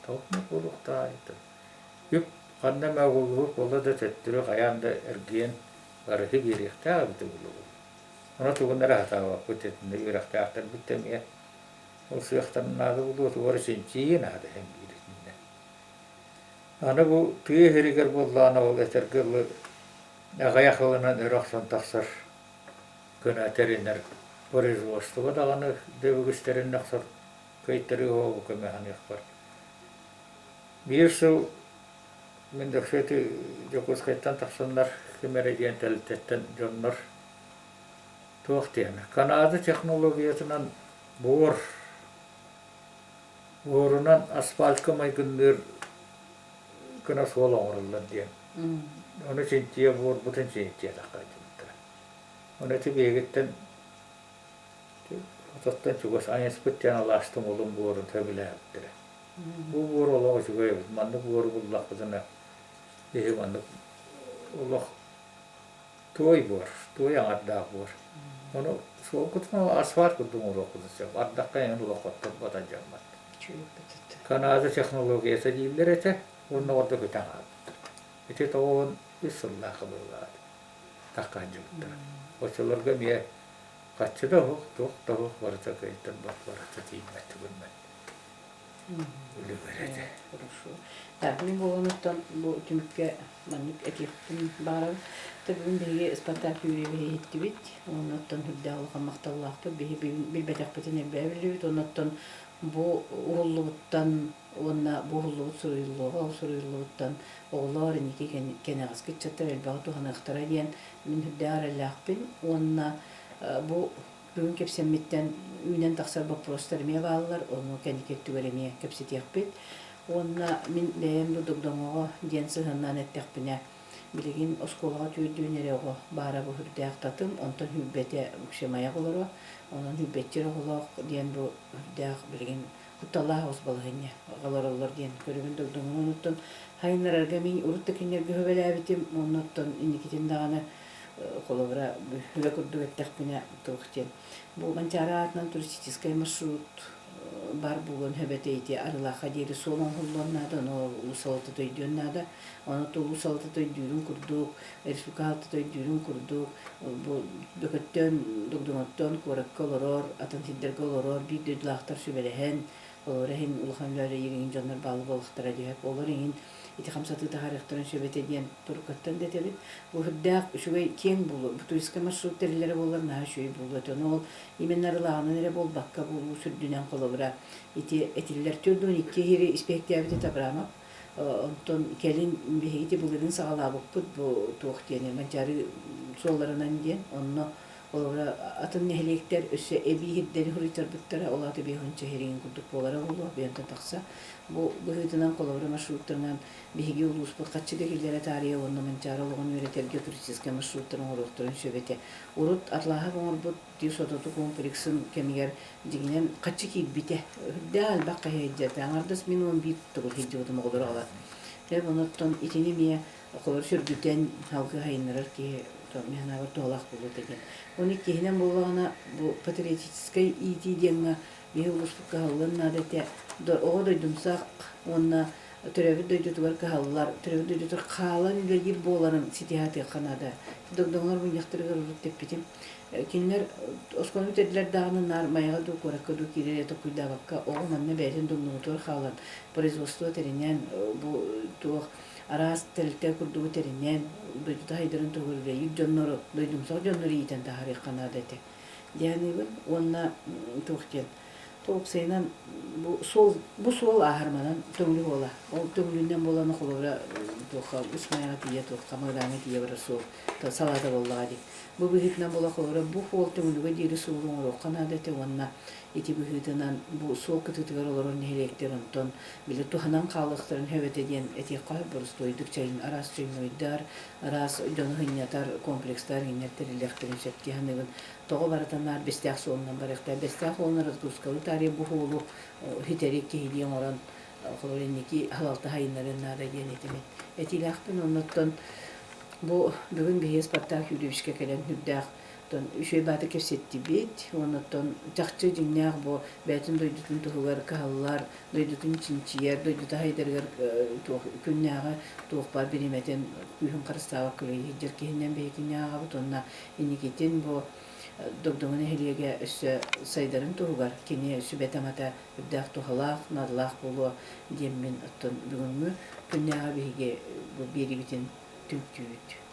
Тоҕо буолуохтааҕый Үп ханна эмэ угуллубут буолла да төттөрү хайаан да эргийэн барыһы биэриэхтээх эбитэ буолуо. Ону тугун эрэ сатаабаппыт итиннэ үөрэхтээхтэрбит да эмиэ ол сыахтарын наада буолуо тугу эрэ чинчийии наада иһин биир итиннэ. Аны бу тыа сиригэр буоллаҕына ол этэргэ дылы аҕыйах ылынан өрө охсон тахсар гына тэринэр производство даҕаны дэбигистэрин охсор кыайтарыы оһоҕу көмө саныахпар. Биир сыл мин Дөхсүөтү Дьокуускайтан тахсаннар ким эрэ диэн тэрилтэттэн дьоннор туох диэн Канада технологиятынан буор буорунан асфальтка майгынныыр гына суол оҥоруллар диэн. Ону чинчийэ буорбутун чинчийэ таххайдыбыттара. Ону ити биһигиттэн ототтон чугас Айаспыт диэн алаас тумулун буорун сөбүлээбиттэрэ. Бу буор олох үчүгэй эбит. Маннык буору буллахпытына киһи маннык олох туой буор, туой аҥардаах буор. Ону суолгутун асфальт курдук оҥоруохпутун сөп. Ардахха эҥин олоххоттон батан дьаммат. Канада технологията дииллэр этэ, уонна ордук үтэн хаалбыттар. Ити 93 сыллаахха быһыылаах тахха сылдьыбыттара. Оччолорго эмиэ хаччы да оһох, туох да оһох барыта кыайтарбат, барыта тиийбэт түгүммэт. Үлүгэр этэ. Хорошо. Так, мин буолан бу түмүккэ маннык этиэхпин баҕарабын. Бүгүн биһиги Спартак Юрьевиһы иһиттибит. Оннуттан үрдээх улахан махталлаахпыт. Биһи билбэтэхпитин элбэҕи биллибит. Оннуттан бу уһуллубуттан уонна бу уһуллубут суруйуллуоҕа, ол суруйуллубуттан оҕолор инники кэнэҕэски ыччаттар элбэҕи туһаныахтара диэн мин үрдээх эрэллээхпин. Уонна бу Бүгүн кэпсэммиттэн үүнэн тахсар боппуруостар эмиэ бааллар, ону кэнники өттүгэр эмиэ кэпсэтиэхпит. Уонна мин бэйэм бу Догдоҥоҕо диэн сыһыаннаан эттэхпинэ, билигин оскуолаҕа түөрдүүн эрэ оҕо баара бу сүрдээх татым, онтон сүүрбэтэ үксэ майах олоро, онон сүүрбэччэ эрэ оҕолоох диэн бу сүрдээх билигин кутталлаах оҕус балаһыанньа олороллор диэн көрөбүн Догдоҥону оттон сайыннарарга мин урут да кинилэргэ сүбэлээбитим, уонна оттон инникитин даҕаны холобура үлэ курдук эттэхпинэ туох диэн бу Манчаары аатынан туристическай маршрут бар буолуон сөп этэ ити Арылаахха диэри суол оҥоһуллуон наада ону улуус салалтата өйдүөн наада ону улуус салалтата өйдүүрүн курдук республика салалтата өйдүүрүн курдук бу Бөкөттөн Догдоҥоттон куоракка олорор атын сирдэргэ олорор биир дойдулаахтар сүбэлэһэн олор иһин улахан үлэ иҥин дьоннор баалы буолуохтара диэп олор иҥин ити хамсатыы таһаарыахтарын сөп этэ диэн туруккаттан да этэбит. Бу үрдээх үчүгэй киэҥ буолуо, бу туристскай маршрут тэриллэрэ буоллар наһаа үчүгэй буолуо этэ. Ону ол именно арылааҕынан эрэ буолбакка, бу улуус үрдүнэн холобура ити этиллэр 42 иһири испиэктээбит этэ Абрамов. Онтон кэлин биһиги ити былырыын саҕалаабыппыт бу туох диэни Манчаары суолларынан диэн. Онно Холобура, атын нэһилиэктэр өссө эбии сирдэри суруйтарбыттара, ол аата биэһунча иһириҥин курдук буолара буолуо, биэнтэн тахса. Бу быһыытынан, холобура, маршруттарынан биһиги улууспут хаччы да киллэрэ таарыйа уонна Манчаары олоҕун үөрэтэргэ туристическай маршруттары оҥоруохтарын сөп этэ. Урут Атлаһов оҥорбут Тир сототу комплексын кэмигэр дьиҥинэн хаччы киирбитэ. Үрдээх элбэх хаһыйдьата. Аҥардас мин 11 төгүл сылдьыбытым оҕолору аҕалан. Дьэ, онон итини эмиэ Холор сөргүтэн салгыы сайыннарар киһи мин санаабар туһалаах буолуо этэ диэн. Уонна иккиһинэн буоллаҕына бу патриотическай иитии диэҥҥэ биһи улууспут кыһаллыан наада этэ. Оҕо дойдумсах уонна төрөөбүт дойдутугар кыһаллар, төрөөбүт дойдутугар хаалан үлэлиир буоларын ситиһэ сатыахха наада. Догдоҥолор мунньахтарыгар урут тэппитим. Кинилэр оскуоланы бүтэрдилэр даҕаны наар Майаҕа дуу, куоракка дуу киирэр эрэ толкуйдаабакка оҕо манна бэйэтин догдоҥотугар хаалан производство тэринэн бу туох араас тэрилтэ курдугу тэринэн, дойдута сайдарын туһугар үлэлиир дьоннору, дойдумсах дьоннору иитэн таһаарыахха наада этэ. Дианыыбын уонна туох диэн. Уопсайынан бу суол бу суол ааһар манан Төҥүлү буола. Ол Төҥүлүнэн буолан холобура туохха Усмайаҕа тиийэ туохха Мыгдааҥҥа тиийэ барар суол салаата буоллаҕа дии. Бу быһыытынан буола холобура бу суол Төҥүлүгэ диэри суолу оҥоруохха наада этэ уонна ити быһыытынан бу суол кытыытыгар олорор нэһилиэктэр онтон били туһанан хаалыахтарын сөп этэ диэн этиэххэ сөп боростуойдук чайын араас чайнойдар, араас дьону сынньатар комплекстар иҥнэр тэриллиэхтэрин сөп дии саныыбын. Тоҕо барыта наар Бэстээх суолунан барыахтаах. Бэстээх уолунан разгрузкалыы таарыйа бу суолу ситэри киһилии оҥорон холобур инники халалта сайыннарыан наада диэн этимин. Этиилээхпин оннуттан бу бүгүн биһиги Спартак Юрьевичка кэлэн сүрдээх үчүгэй бааты кэпсэттибит. Оннуттан чахчы дьиҥнээх бу бэйэтин дойдутун туһугар кыһаллар, дойдутун чинчийэр, дойдута сайдарыгар күннээҕи туох баар бириэмэтин күүһүн харыстаабакка үлэлиир киһинэн биһигини ааҕабыт уонна Инникитин бу Догдоҥо нэһилиэгэ өссө сайдарын туһугар кини сүбэтэ-амата үрдээх туһалаах, наадалаах буолуо диэммин оттон бүгүҥҥү күннээҕи биһиги бу биэриибитин түмүктүүбүт.